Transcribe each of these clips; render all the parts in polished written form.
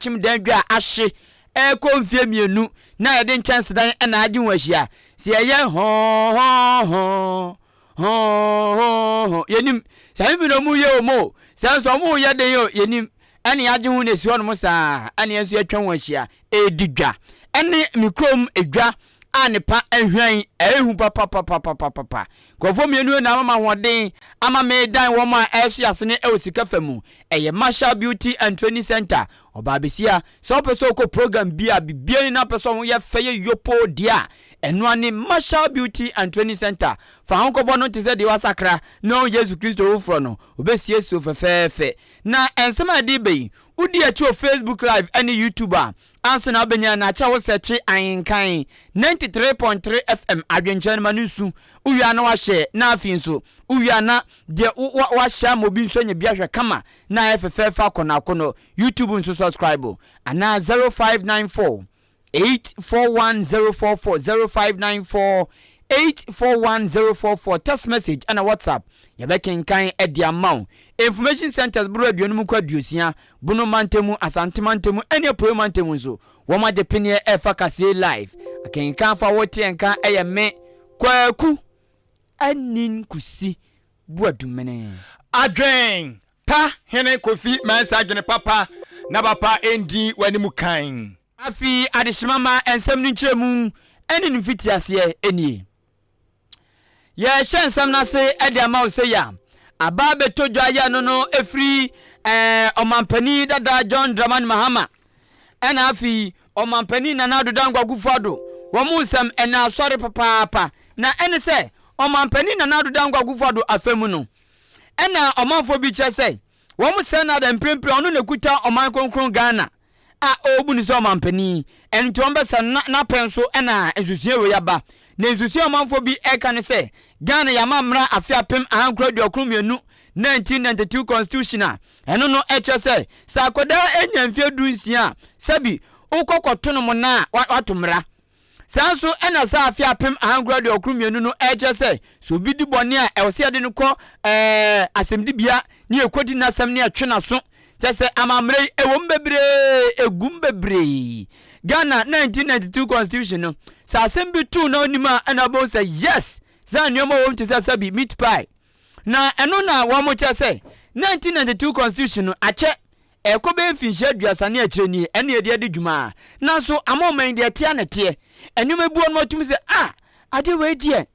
Akyem dan dwa a ahye ɛrekɔ mfeɛ mmienu na yɛde nkyɛnsedan na agye ho ahyia. Sɛ yɛyɛ hɔɔhɔɔhɔɔ hɔɔhɔɔhɔɔ yɛnim sɛ ɛno bi na ɔmo yɛ o mo sɛ nso ɔmo yɛ den o yɛnim ɛne yɛagye ho na esi hɔnom saa ɛne yɛn nso yɛatwa ho ahyia ɛredi dwa ɛne me kurom edwa a ne pa ahwan ɛhu papapapapapa nkurɔfoɔ mmienu na ama ahoɔden ama me dan wɔn a ɛso asene ɛwɔ sika fa mu. Ɛyɛ Marshall Beauty and Training Center. Ɔbaa besia, sɛ wopɛ sɛ wokɔ program bi a bibia ni na wopɛ sɛ ɔho yɛ fɛ yɛ yopo deɛ a, ɛno ane Marshall Beauty and Training Center. Fa ho kɔbɔ no te sɛ deɛ wasakra na ɔhu Yesu Kristo foforɔ no, ɔbɛsiesie wo fɛfɛɛfɛ. Na nsɛm a yɛde reba yi, wodi akyi wɔ Facebook Live ne YouTube a, ansa na wobɛnya no akyɛ wo sɛ kye Ahenkan 93.3 FM adwenkyerɛ no ma no nsu. Wowie a na wahyɛ, na afei nso wowie a na deɛ wahyɛ ama obi nso anya bi ahwɛ kama na ayɛ fɛfɛɛfɛ akɔnnɔ akɔnnɔ. YouTube nso subscribe anaa 0594 841044 0594 841044 text message ɛna WhatsApp yɛbɛkenkan ɛde ama wo. Information centers boro 50 kɔ 60, Bono mantamu, Asante mantamu ɛne Apuei mantamu nso wɔn agye peneɛ ɛfa kaseɛ live. Akenkan fa wote nka ɛyɛ me Kwaku Anin Kusi Buadumene. Adwen pa hene Kofi Mɛnsa, adwene papa na papa ɛndi w'anim kan. Afei adehyema ma nsɛm no nkyerɛmu ɛne ne mfitiaseɛ nie. Yɛhyɛ nsɛm no ase de ama wo sɛ yɛ a aba bɛtɔ dwa yɛ no no ɛfiri ɔmampanin dada John Dramani Mahama ɛna afei ɔmampanin Nana Addo Dankwa Akufo-Addo wɔn mu nsɛm ɛna asɔre papaapa. Na ɛne sɛ ɔmampanin Nana Addo Dankwa Akufo-Addo afa mu no ɛna ɔmanfoɔ bi kyerɛ sɛ wɔn sɛ no ada mprempren ɔno na ekuta ɔman kronkron Ghana a ɔrebu ne sɛ ɔmampanin, ɛno nti wɔn bɛsa no n'apɛn so. Ɛna nsusua wei aba na nsusua ɔmanfoɔ bi ɛka ne sɛ Ghana yɛama mmara afe 1992, 1992 constitution a ɛno no ɛkyerɛ sɛ sɛ akwadaa anya mfeɛ 16 a, sɛbi wokɔ kɔto no mo na a wato mmara. Saa nso ɛna saa afe 1992 no ɛkyerɛ sɛ sɛ obi di bɔne a, ɛwɔ sɛ yɛde no kɔ asɛmdibea ne yɛkɔdi n'asɛm ne yɛtwe n'aso. Kyɛ sɛ amammerɛ yi ɛwɔ mu bebree, ɛgum bebree. Ghana 1992 constitution no, sɛ asɛm bi too na onim a, ɛna wobɛhu sɛ yes, saa nneɛma wɔ mu te sɛ sɛbi meat pie. Na ɛno na wɔn kyerɛ sɛ 1992 constitution no akyɛ ɛkɔ bɛyɛ mfinhyia 30 ne akyire nie ɛne yɛde adi dwuma, nanso ama ɔman deɛ ɛteɛ na ɛteɛ nneɛma bi wɔ no atumi sɛ ah, adeɛ wei deɛ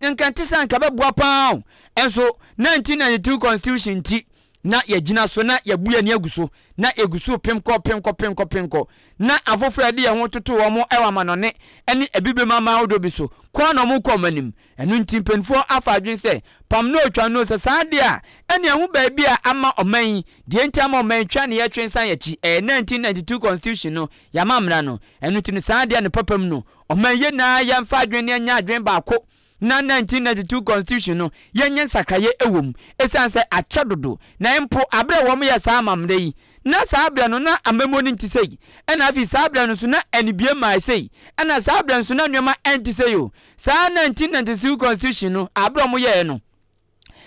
nka nte sɛ anka bɛboa paa o. Ɛnso 1992 constitution nti na yɛgyina so na yɛbu yɛn ani agu so na yɛgu so pem kɔ pem kɔ pem kɔ pem kɔ na afoforɔ a yɛde yɛn ho toto wɔn wɔ amanɔne ne abibirem aman ahodoɔ bi so kɔɔ na wɔn kɔ wɔn anim. Ɛno nti mpanimfoɔ afa adwene sɛ pam no otwa no sɛ saa deɛ a ɛne ɛho baabi a ama ɔman yi deɛ nti ama ɔman yi twa ne yɛtwe nsan yɛkyi ɛyɛ 1992 constitution no yɛama mmara no. Ɛno nti no saa deɛ ne papa mu no ɔman yɛ nyinaa yɛmfa adwene ne ɛnyɛ adwene baako na 1992 constitution no yɛnyɛ nsakraeɛ ɛwɔ mu, ɛsiane sɛ akyɛ dodo. Na mpo aberɛ a wɔn yɛ saa amammerɛ yi na saa berɛ no na amammuo no nte sɛi, ɛna afei saa berɛ no nso na anibie mmaa sei, ɛna saa berɛ nso na nneɛma ɛnte sɛi o. Saa 1992 constitution no, aberɛ a wɔn yɛɛ no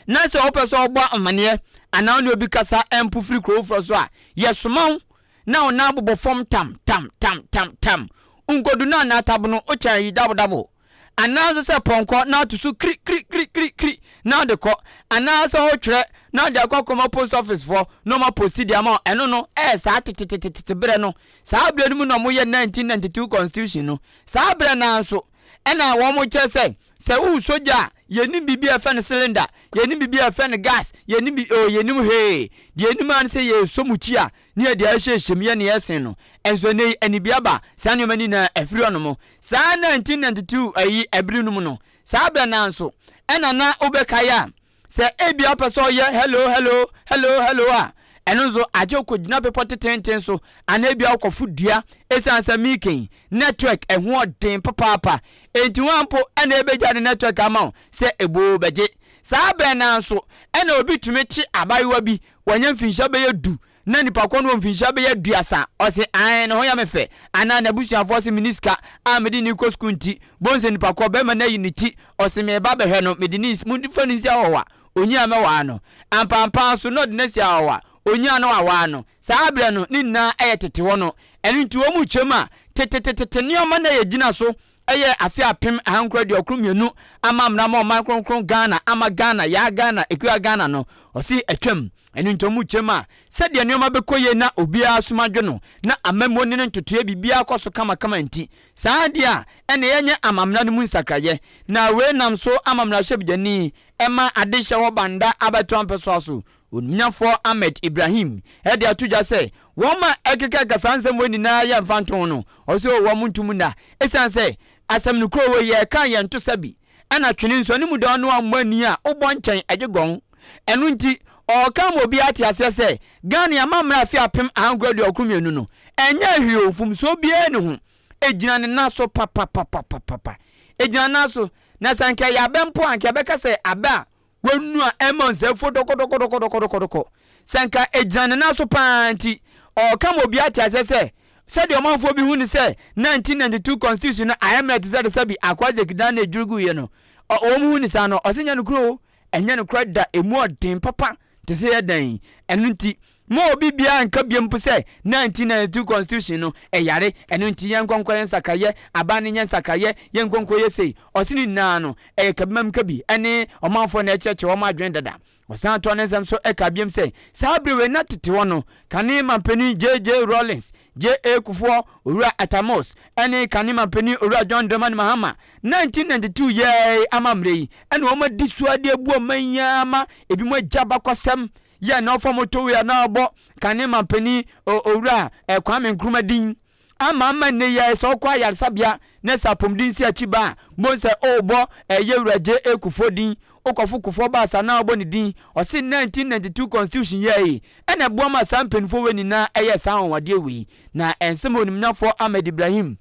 na sɛ wopɛ sɛ ɔbɔ amanneɛ anaa wo ne obi kasa mpo firi kuro foforɔ so a, yɛsoma wo na wo nan bobɔ fam tam tam tam tam tam nkodu no anaa tabono wokyɛn yi dabodabo anaa nso sɛ pɔnkɔ na ato so kiri kiri kiri kiri kiri na ɔde kɔ, anaa sɛ ɔtwerɛ na ɔde akɔ akɔma post office foɔ na ɔma post de ama. Ɛno no ɛyɛ saa tetetetete berɛ no. Saa berɛ no mu na wɔyɛ 1992 constitution no. Saa berɛ naa nso ɛna wɔn kyerɛ sɛ sɛ wowu sogya a, yɛnim biribi a ɛfɛ no cylinder, yɛnim biribi a ɛfɛ no gas, yɛnim bi o, yɛnim hwee. Deɛ yɛnim ara ne sɛ yɛsɔ mu kyi a ne yɛde ahyehyɛ mu yɛ ne yɛsen no. Ɛnso ɛnɛ yi anibia ba saa nneɛma no nyinaa afiri hɔnom. Saa 1992 ayi ɛbere no mu no, saa berɛ naa nso ɛna na wobɛkae a sɛ ebia wopɛ sɛ ɔyɛ hello hello hello hello a, ɛno nso agye wokɔgyina bepɔ tetenten so anaa ebia wokɔfo dua, ɛsiane sɛ meeking network ɛho ɔden papaapa. Enti ho ampo ɛna ɛbɛgya ne network ama wo sɛ ɛboo bɛgye. Saa berɛ naa nso ɛna obi tumi kye abayewa bi wɔnyɛ mfinhyia bɛyɛ 10 na nipa kɔ no wɔ mfinhyia bɛyɛ 30, ɔse ae ne ho yɛ me fɛ anaa n'abusuafoɔ se mene sika a mede ne kɔ sukuu nti bonse nipa kɔ bɛrima no ayi ne ti ɔse meba bɛhwɛ no mede ne mfa no nsi ahɔhoa onyi a mɛwaa no ampampaa so na ɔde no asi ahɔhoa. Onyaa no awaa no. Saa berɛ no, ne nyinaa yɛ tete hɔ no. Ɛno nti wɔn kyerɛ mu a, tetetetete nneɛma na yɛgyina so yɛ afe 1992 ama mmara ma ɔman kronkron Ghana ama Ghana, yaa Ghana, ekua Ghana no, ɔse atwam. Ɛno nti wɔn kyerɛ mu a, sɛdeɛ nneɛma bɛkɔ yie na obiara som adwo no, na amammuo ne ne ntotoeɛ biribiara kɔ so kamakama nti, saa adeɛ a ɛna yɛnyɛ amammerɛ no mu nsakraeɛ. Na wei nam so ama mmarahyɛbdwani ma adehyɛ hɔ Banda abɛto ampɛsoa so Onimnyafoɔ Ahmed Ibrahim de ato dwa sɛ wɔn a ɛkekaka saa nsɛm wei nyinaa yɛ mfantoho no, ɔse o wɔn ntom nna ɛsiane sɛ asɛm no kuro wei yɛreka yɛnto sabi ɛna twene nso ne mu dɔ no ammɔ ani a wobɔ nkyɛn ɛgye gɔn. Ɛno nti ɔreka ama obiara ate aseɛ sɛ Ghana amammerɛ afe 1992 no ɛnyɛɛ hwee o, mfomsoɔ biara nni ho, ɛgyina ne nan so papapapapapa, ɛgyina ne nan so na sɛ anka ɛyɛ abɛ mpo a anka yɛbɛka sɛ abɛ a Wanu a ɛma nsɛmfo dɔkɔdɔkɔdɔkɔdɔkɔdɔkɔ. Sɛ anka egyina ne nan so paa nti, ɔreka ma obiara ate aseɛ sɛ, sɛdeɛ ɔmanfoɔ bi hu no sɛ 1992 Constitution no ayɛ mmerɛ te sɛ de sɛbi Akoa Isaac dan na edwiri guiɛ no, wɔn hu no saa no, ɔse nyɛ nokorɛ o, ɛnyɛ nokorɛ da, emu ɔden papa te sɛ yɛ dan yi. Ɛno nti, Mma obi biara nka bio mpo sɛ 1992 Constitution no, ɛyare, ɛno nti yɛnkɔ nkɔyɛ nsakrayɛ, aban no nyɛ nsakrayɛ, yɛnkɔ nkɔyɛ sei. Ɔse ne nyinaa no, ɛyɛ kabimamkabi ne ɔmanfoɔ na ɛkyerɛkyerɛ wɔn adwene dada. Ɔsan toa ne nsɛm so kaa biom sɛ, saa bere wei na tete hɔ no, kane mampanin JJ Rawlings, JA Kufuor, Owura Atta Mills ne kane mampanin Owura John Dramani Mahama, 1992 yɛɛ amammerɛ yi na wɔn adi so de abu ɔman yi ara ma ebinom agya abakɔsɛm Yɛ na ɔfa motorway a na ɔbɔ kane mampanin Owura Kwame Nkrumah din ama ama nnɛ yi ara sɛ ɔkɔ ayaresabea na sɛ apɔmuden si akyi ba a bohu sɛ ɔrebɔ Yɛwura JA Kufuor din, wokɔfo Kufuor ba asa na ɔbɔ ne din. Ɔse 1992 constitution yɛɛ yi ɛna ɛboa ma saa mpanimfoɔ wei nyinaa ɛyɛɛ saa anwanwadeɛ wei. Na nsɛm a onimnyafoɔ Ahmed Ibrahim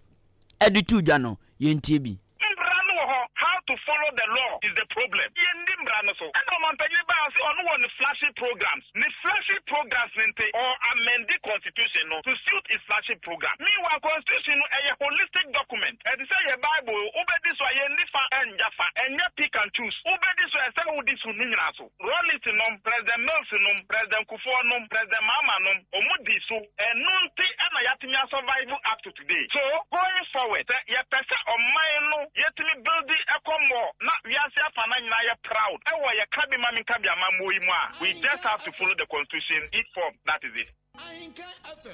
de too dwa no yɛntie bi. Mbra no wɔ hɔ, how to follow the law is the problem. Yɛnndi mbra no so. Ɛna ɔmanpanyin baa ɔse ɔno wɔ ne flashy programs. Ne flashy programs no nti ɔ amendi constitution no to suit his flashy program. Meanwhile constitution no ɛyɛ holistic document. Ɛte sɛ yɛ bible, wobɛdi so a yɛnni fa ɛnngya fa. Ɛnyɛ pick and choose. Wobɛdi so a ɛsɛ wodi so ne nyinaa so. Rawlings nom, President Mills nom, President Kufuor nom, President Mahama nom, ɔmo di so. Ɛno nti na yɛatumi a survive up to today. So going forward, sɛ yɛpɛ sɛ ɔman no yɛtumi buildi ɛkɔ more na wiase afanan nyinaa yɛ proud ɛwɔ yɛ ka bi ma menka bi amammuo yi mu a, we just have to follow the constitution in form, that is it.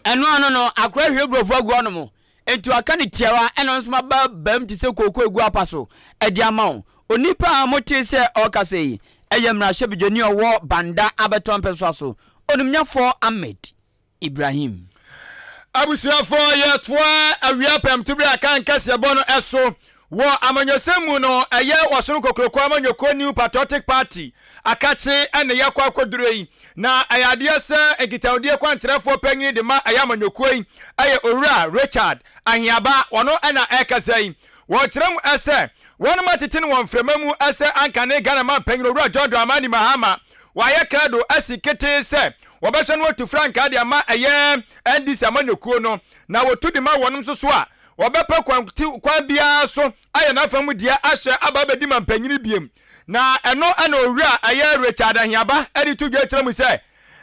Ɛno ano no, akora hwie borɔfo agu hɔnom. Enti waka no tiawa, ɛna ɔno nso maba baam te sɛ kooko egu apa so de ama wo. Onipa a motee sɛ ɔrekasa yi yɛ mmarahyɛbadwani a ɔwɔ Banda abɛtoa mpɛsoa so, Onimnyafoɔ Ahmed Ibrahim. Abusuafoɔ, yɛtoa awia pɛmtobere a kan kɛseɛbɔ no so. Wɔ amanyɔsɛm mu no, ɛyɛ Ɔsono Kokroko Amanyɔkuo New Patriotic Party akakye na yɛakɔ akɔduro yi. Na ɛyɛ adeɛ sɛ nkitahodie kwankyerɛfoɔ panyin de ma ɛyɛ amanyɔkuo yi yɛ Owura Richard Ahiaba, ɔno na ɛrekasa yi. Wɔkyerɛ mu sɛ wɔnom atete no wɔ mframa mu sɛ ankane Ghana manpanyin Owura John Dramani Mahama wɔayɛ krado asi ketee sɛ wɔbɛhwɛ no atu frankaa de ama ɛyɛ NDC amanyɔkuo no na wɔtu de ma wɔnom nso so a Wɔbɛpɛ kwan ti kwan biara so ayɛ n'afa mu deɛ ahyɛ aba abɛdi mampanyini biom. Na ɛno na Owura a ɛyɛ Richard Ahiaba de to dwa kyerɛ mu sɛ,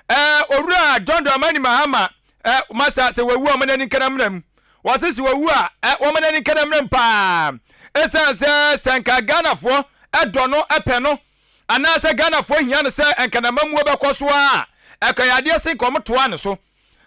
Ɛɛ Owura John Dramani Mahama, ɛ, masa sɛ wawu a wɔma n'ani nka n'amena mu. Wɔse sɛ wawu a, ɛ, wɔma n'ani nka n'amena mu paa. Ɛsiane sɛ sɛ nka Ghanafoɔ dɔ no, pɛ no, anaasɛ Ghanafoɔ hia no sɛ nka n'amammuo bɛkɔ so ara a, ɛka yɛ adeɛ se nka wɔtoa ne so.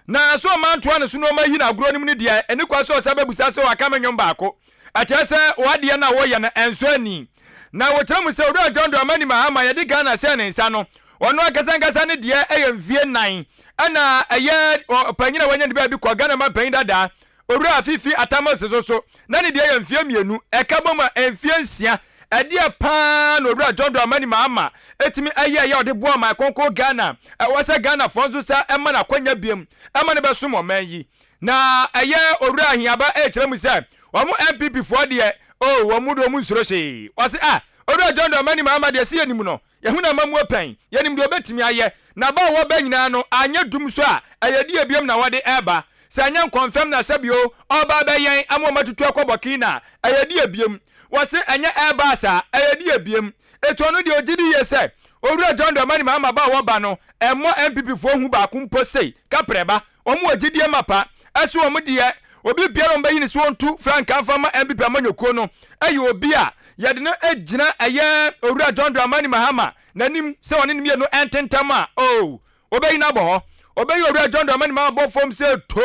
Na sɛ ɔma ntoa ne so na ɔma yi no agorɔ no mu no deɛ, ɛnni kwan sɛ ɔsan bɛbisa sɛ waka me nnwom baako. Ɛkyerɛ sɛ w'adeɛ no a woyɛ no ɛnsɔ ani. Na wɔkyerɛ mu sɛ Owura John Dramani Mahama yɛde Ghana hyɛɛ ne nsa no, ɔno ankasa ankasa ne deɛ ɛyɛ mfie nnan ɛna ɛyɛ ɔpanyin a wanya ne baabi kɔ, Ghana manpanyin dada Owura Fifi Atta Mills nso so, na ne deɛ yɛ mfeɛ mmienu, ɛka bom a mfeɛ nsia. Ɛdeɛ paa na Owura John Dramani Mahama tumi yɛeɛ a ɔde boaa ɔman kronkron Ghana a ɛwɔ sɛ Ghanafoɔ nso sa ma no akwanya biom ma no bɛsom ɔman yi. Na ɛyɛ Owura Ahiaba rekyerɛ mu sɛ wɔn NPP foɔ deɛ oh wɔn deɛ wɔn nsuro hwee. Wɔse ah Owura John Dramani Mahama deɛ se yɛnim no, Yɛahu n'amammuo pɛn, yɛnim deɛ ɔbɛtumi ayɛ. N'aba a wɔba nyinaa no, anyɛ dum nso a, ɛyɛ deɛ biom na wɔde reba. Sɛ ɛnyɛ nkɔmfɛm na sɛbio ɔreba abɛyɛn ama wɔatutu akɔ Burkina a, ɛyɛ deɛ biom. Wɔse ɛnyɛ Airbus a, ɛyɛ deɛ biom. Enti ɔno deɛ ɔgye di yie sɛ, Owura John Dramani Mahama ba a wɔba no, ɛmmɔ NPP foɔ hu baako mpo sei, kaprɛ ba. Wɔn wɔ gyidie mapa ɛse wɔn deɛ obi biara a wɔn bɛyi no sɛ ɔntu frankaa mfa mma NPP amanyɔkuo no ɛyɛ obi a yɛde no gyina ɛyɛ Owura John Dramani Mahama n'anim sɛ ɔne no mmienu ntentam a oh Obeyi no abɔ hɔ. Obeyi Owura John Dramani Mahama abɔ fam sɛ too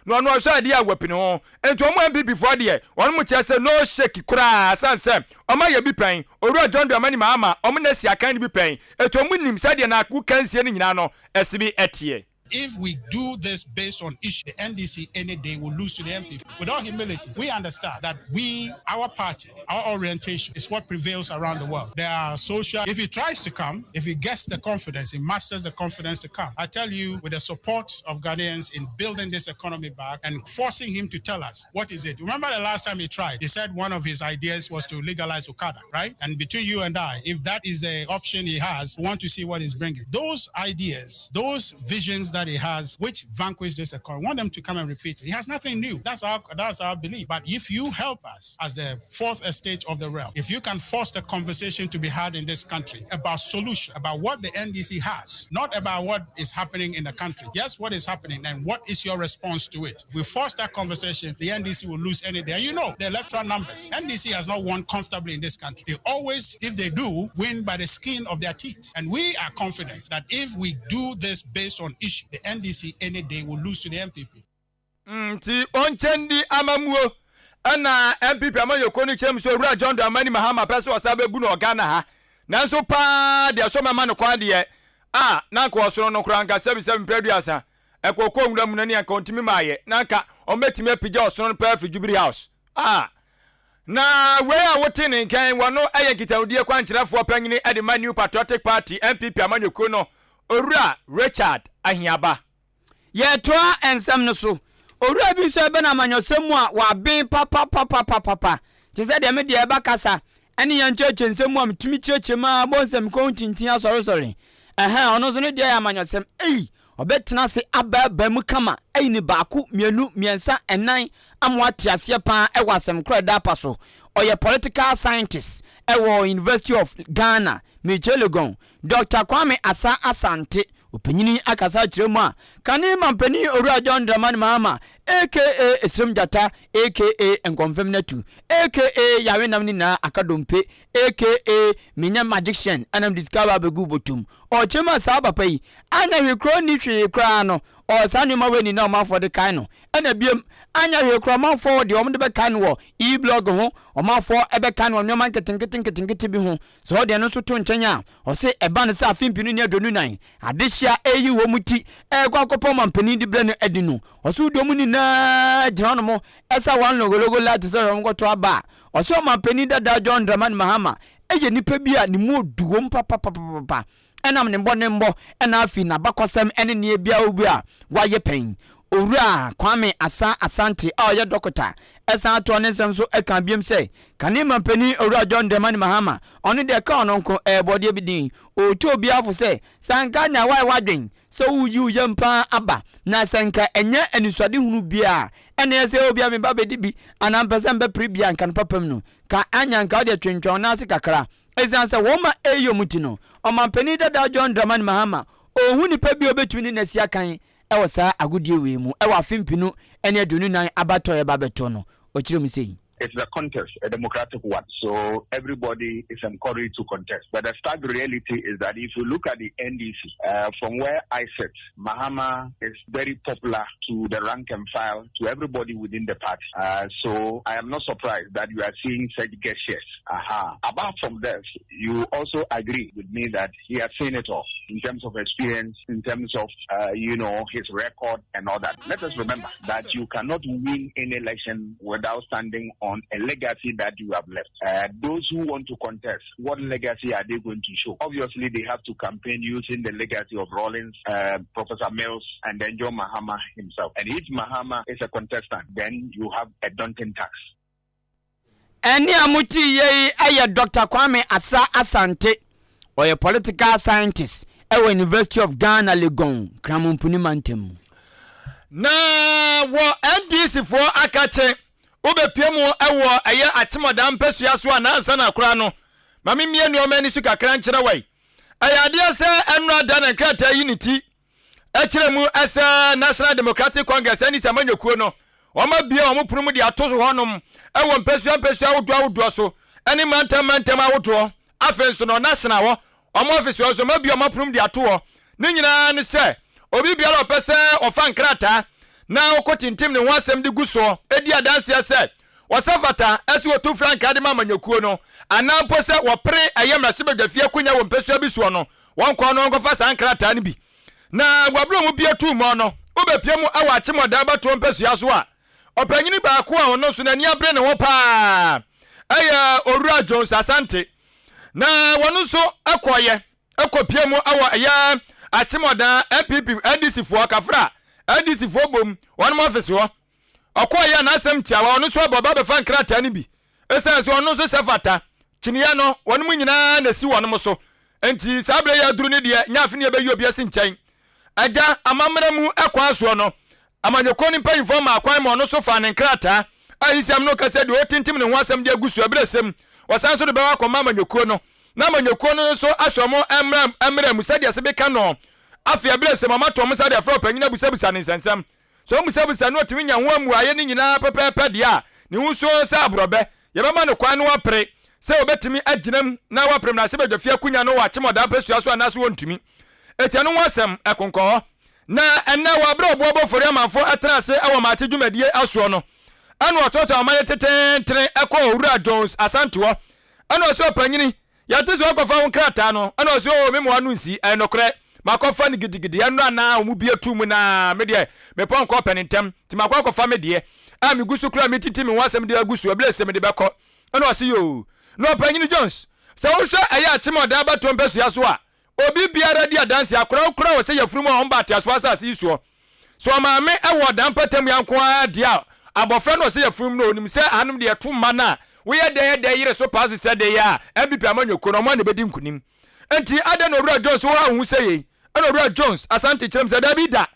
na ɔno ɔhwɛ adeɛ a wapini ho. Nti wɔn NPP foɔ deɛ wɔn mo kyerɛ sɛ no shake koraa sane sɛ wɔn ayɛ bi pɛn. Owura John Dramani Mahama wɔn na asi akan no bi pɛn. Eti wɔn nim sɛdeɛ n'agokansie no nyinaa no ɛse bi ɛteɛ. If we do this based on issue, the NDC any day will lose to the NPP. With all humility, we understand that we, our party, our orientation is what prevails around the world. There are social, if he tries to come, if he gets the confidence, he masters the confidence to come. I tell you, with the support of Ghanaians in building this economy back and forcing him to tell us what is it. Remember the last time he tried, he said one of his ideas was to legalize Okada, right? And between you and I, if that is the option he has, we want to see what he's bringing. Those ideas, those visions that he has, which vanquish this economy, want them to come and repeat it. He has nothing new. That's our that's our belief. But if you help us as the fourth estate of the realm, if you can force the conversation to be had in this country about solution, about what the NDC has, not about what is happening in the country. Yes, what is happening and what is your response to it? If we force that conversation, the NDC will lose any day. And you know the electoral numbers. NDC has not won comfortably in this country. They always, if they do, win by the skin of their teeth. And we are confident that if we do this based on issue, the NDC any day will lose to the NPP. Nti ɔnkyɛ ndi amammuo ɛna NPP amanyɔkuo no kyerɛ mu sɛ Owura John Dramani Mahama pɛ sɛ ɔsan bɛbu no wɔ Ghana ha. Nanso paa deɛ sɛ ɔmɛma no kwan deɛ a na anka ɔsono no koraa anka sɛbi sɛbi mprɛ aduasa ɛkɔ ɔkɔ nwura mu no ne anka ɔntumi maayɛ na anka ɔmɛtumi apigya ɔsono no paa afiri Jubilee House a Na wei a wote ne nka yi wɔno yɛ nkitahodie kwankyerɛfoɔ panyini de ma New Patriotic Party, NPP, amanyɔkuo no, Owura Richard Ahiaba. Yɛretoa nsɛm no so. Owura bi nso ɛbɛn amanyɔsɛm mu a waben papapapapapa. Te sɛ deɛ me deɛ ɛba kasa ɛne yɛn nkyerɛkyerɛ nsɛm mu a metumi kyerɛkyerɛ mu ara bɔ nsɛm kɔn tintin asɔresɔre. Ɛhɛn, ɔno nso ne deɛ yɛ amanyɔsɛm. Ei! Ɔbɛtena ase abaabae mu kama ayi no baako, mmienu, mmiɛnsa, nnan ama wate aseɛ pa ara wɔ asɛm korɔ a ɛda apa so. Ɔyɛ Political Scientist wɔ University of Ghana, Michel Legon. Dɔkta Kwame Asa Asante, ɔpanyini akasa akyerɛ mu a, kane mampanin Owura John Dramani Mahama aka Esrem Gyata aka Nkɔmfem Natu aka Yawe Nam Ne Nyinaa Aka Dompe aka Menyɛ Magician ɛna mede sika aba abɛgu bɔtɔm. Ɔkyerɛ mu a saa papa yi anyɛ hwee koraa ɔnni hwee koraa no ɔwɔ saa nneɛma wei nyinaa ɔmanfoɔ de kae no ɛna biom anyɛ hwee koraa ɔmanfoɔ wɔ deɛ wɔn de bɛkae no wɔ e-blog ho ɔmanfoɔ ɛbɛkae no wɔ nneɛma nketenkete nketenkete bi ho sɛ ɔde ɛno nso to nkyɛn a ɔse ɛba no sɛ afe mpenu ne 24 adehyia ɛyi wɔn ti ɛrekɔ akɔpɛ ɔmampanin de brɛ no adi no ɔse wode wɔn nyinaa gyina hɔ nom ɛsa wɔn logologo la te sɛ wɔn kɔto aba a ɔse ɔmampanin dada John Dramani Mahama yɛ nipa bi a ne mu ɔdu wom papapapapa ɛnam ne mmɔdenbɔ ɛna afei n'abakɔsɛm ɛne nneɛ biara bi a wayɛ pɛn. Owura Kwame Asa Asante a ɔyɛ dɔkota ɛsan atoa ne nsɛm so ɛka biom sɛ kane mampanin Owura John Dramani Mahama ɔno deɛ ɛka ɔno nko ɛyɛ bɔdeɛ bi din. Ɔretu obiara fo sɛ sɛ anka nea wayɛ w'adwen sɛ woreyi wo yam paa aba na sɛ nka ɛnyɛ anisoadehunu biara ɛna ɛyɛ sɛ obia meba bɛdi bi anaa mpɛ sɛ mbɛpere bi a nka no papam no Ka anya nka wode twentwɛn wo nan ase kakra. Esiane sɛ wɔn ma eyi wɔn ti no, Ɔmanpanin dada John Dramani Mahama ɔnhu nipa bi a obetumi ne no asi akan wɔ saa agodie wei mu wɔ afe mpenu ne 24 abatoɔ a yɛreba abɛto no. Ɔkyerɛ mu sei. It's a contest, a democratic one, so everybody is encouraged to contest. But the stark reality is that if you look at the NDC, uh, from where I sit, Mahama is very popular to the rank and file, to everybody within the party. Uh, so I am not surprised that you are seeing such gestures. Aha. Apart from this, you also agree with me that he has seen it all in terms of experience, in terms of, uh, you know, his record and all that. Let us remember that you cannot win any election without standing on a legacy that you have left. Uh, those who want to contest, what legacy are they going to show? Obviously, they have to campaign using the legacy of Rawlings, uh, Professor Mills, and then John Mahama himself. And if Mahama is a contestant, then you have a daunting task. Ɛnne a moteeɛ yi yɛ Dɔkta Kwame Asa Asante. Ɔyɛ Political Scientist wɔ University of Ghana, Legon, Kramompuni mantam mu. Na wɔ NDC foɔ akakye wobɛpie mu wɔ ɛyɛ Akyemɔdaa mpasua so a na ansa na koraa no ma me mmie nnoɔma ani so kakra nkyerɛ wai. Ɛyɛ adeɛ sɛ ɛnora da na nkrataa yi ne ti kyerɛ mu sɛ National Democratic Congress NDC amanyɔkuo no wɔabue wɔn pono mu de ato so hɔnom wɔ mpasua mpasua ahodoɔ ahodoɔ so ne mantam mantam ahodoɔ. Afei nso no National hɔ wɔn ɔfese hɔ nso wɔabue wɔn apono mu de ato hɔ. Ne nyinaa ne sɛ obi biara a ɔpɛ sɛ ɔfa nkrataa na ɔkɔtintim ne ho asɛm de gu soɔ di adanseɛ sɛ wɔsɛ fata sɛ wɔtu frankaa de ma amanyɔkuo no anaa mpo sɛ wɔpere ɛyɛ mmarahyɛbadwafie akonya wɔ mpasua bi soɔ no, wɔnkɔ na wɔnkɔfa saa nkrataa no bi. Na wɔ berɛ a wɔn bue too mɔ no, wobɛpue mu wɔ Akyemɔda abatoɔ mpasua so a, ɔpanyini baako a ɔno nso n'ani abere ne ho pa ara yɛ Owura Jones Asante. Na wɔn nso kɔeɛ kɔpue mu wɔ ɛyɛ Akyemɔda NPP, NDC foɔ, Kafra NDC foɔ bom wɔn ɔfese hɔ. Ɔkɔeɛ a n'asɛm tiawa, ɔno nso aba ɔba abɛfa nkrataa no bi. Esiane sɛ ɔno nso sɛ fata, kyiniiɛ no, wɔnom nyinaa na ɛsi wɔnom so. Enti saa berɛ yi a aduru no deɛ, nyɛ afe na yɛbɛyi obi asi nkyɛn. Agya, amammerɛ mu kwan soɔ no, amanyɔkuo no mpanyimfoɔ maa kwan ma ɔno nso faa ne nkrataa a Isiam no ka sɛ deɛ ɔretintim ne ho asɛm de agu so ɛberɛ sɛm. Wɔsan nso de bɛkɔ akɔma amanyɔkuo no, na amanyɔkuo no nso ahwɛ wɔn mmara mmara mu sɛdeɛ sebe ka no. Afei ɛberɛ sɛm, wɔato wɔn nsa de afrɛ ɔpanyin abusabisa ne nsɛnsɛm. Sɛ omusabisa na otumi nya ho mmuae no nyinaa pɛpɛɛpɛ deɛ a, ne ho nsuo sɛ aborɔbɛ. Yɛbɛma no kwan na wapere sɛ obetumi agyina mu na wapere mmarahyɛbadwafie akonya no wɔ Akyem Ɔdaa mpasua so anaasɛ ontumi. Enti ɛno ho asɛm, ɛkonkɔ hɔ. Na ɛnnɛ, wɔ bere a Ɔboabɔ Ofori Amanfo tena ase wɔ Maakye dwumadie asoɔ no, ɛna ɔtoatoa ɔman no teteentene kɔɔ Owura Jones Asante hɔ, ɛna ɔse, Ɔpanyini, Yɛte sɛ woakɔfa wo nkrataa no, ɛna ɔse oo me mmoa no nsi, ɛyɛ nokorɛ, makɔfa no gidigidi, ɛnnora na wɔn bue too mu na me deɛ me pɔnkɔ pɛ no ntɛm, nti makɔ akɔfa me deɛ a megu so koraa metintim me ho asɛm de agu so, ɛberɛ sɛ mede bɛkɔ, ɛna ɔse yoo. Na ɔpanyini Jones, sɛ wohwɛ ɛyɛ akyem a ɔdan abatoɔ mpasua so a, Obi biara di adanse, akora kora a ɔsɛ yafunu mu a ɔmba ateasefo asase yi soɔ. Sɛ ɔmaame wɔ ɔdan mpɔtam yi ara nko ara deɛ a, abɔfra no a ɔsɛ yafunu mu no, ɔnim sɛ ahanom deɛ yɛto mma no a, woyɛ dɛn yɛ dɛn yere so paa so sɛ dɛn a, NPP amanyɔkuo no, ɔmo ara na ɛbɛdi nkunim. Enti adɛn na Owura Jones woha wo ho sɛ yei? Ɛna Owura Jones Asante kyerɛ mu sɛ, Dabi da,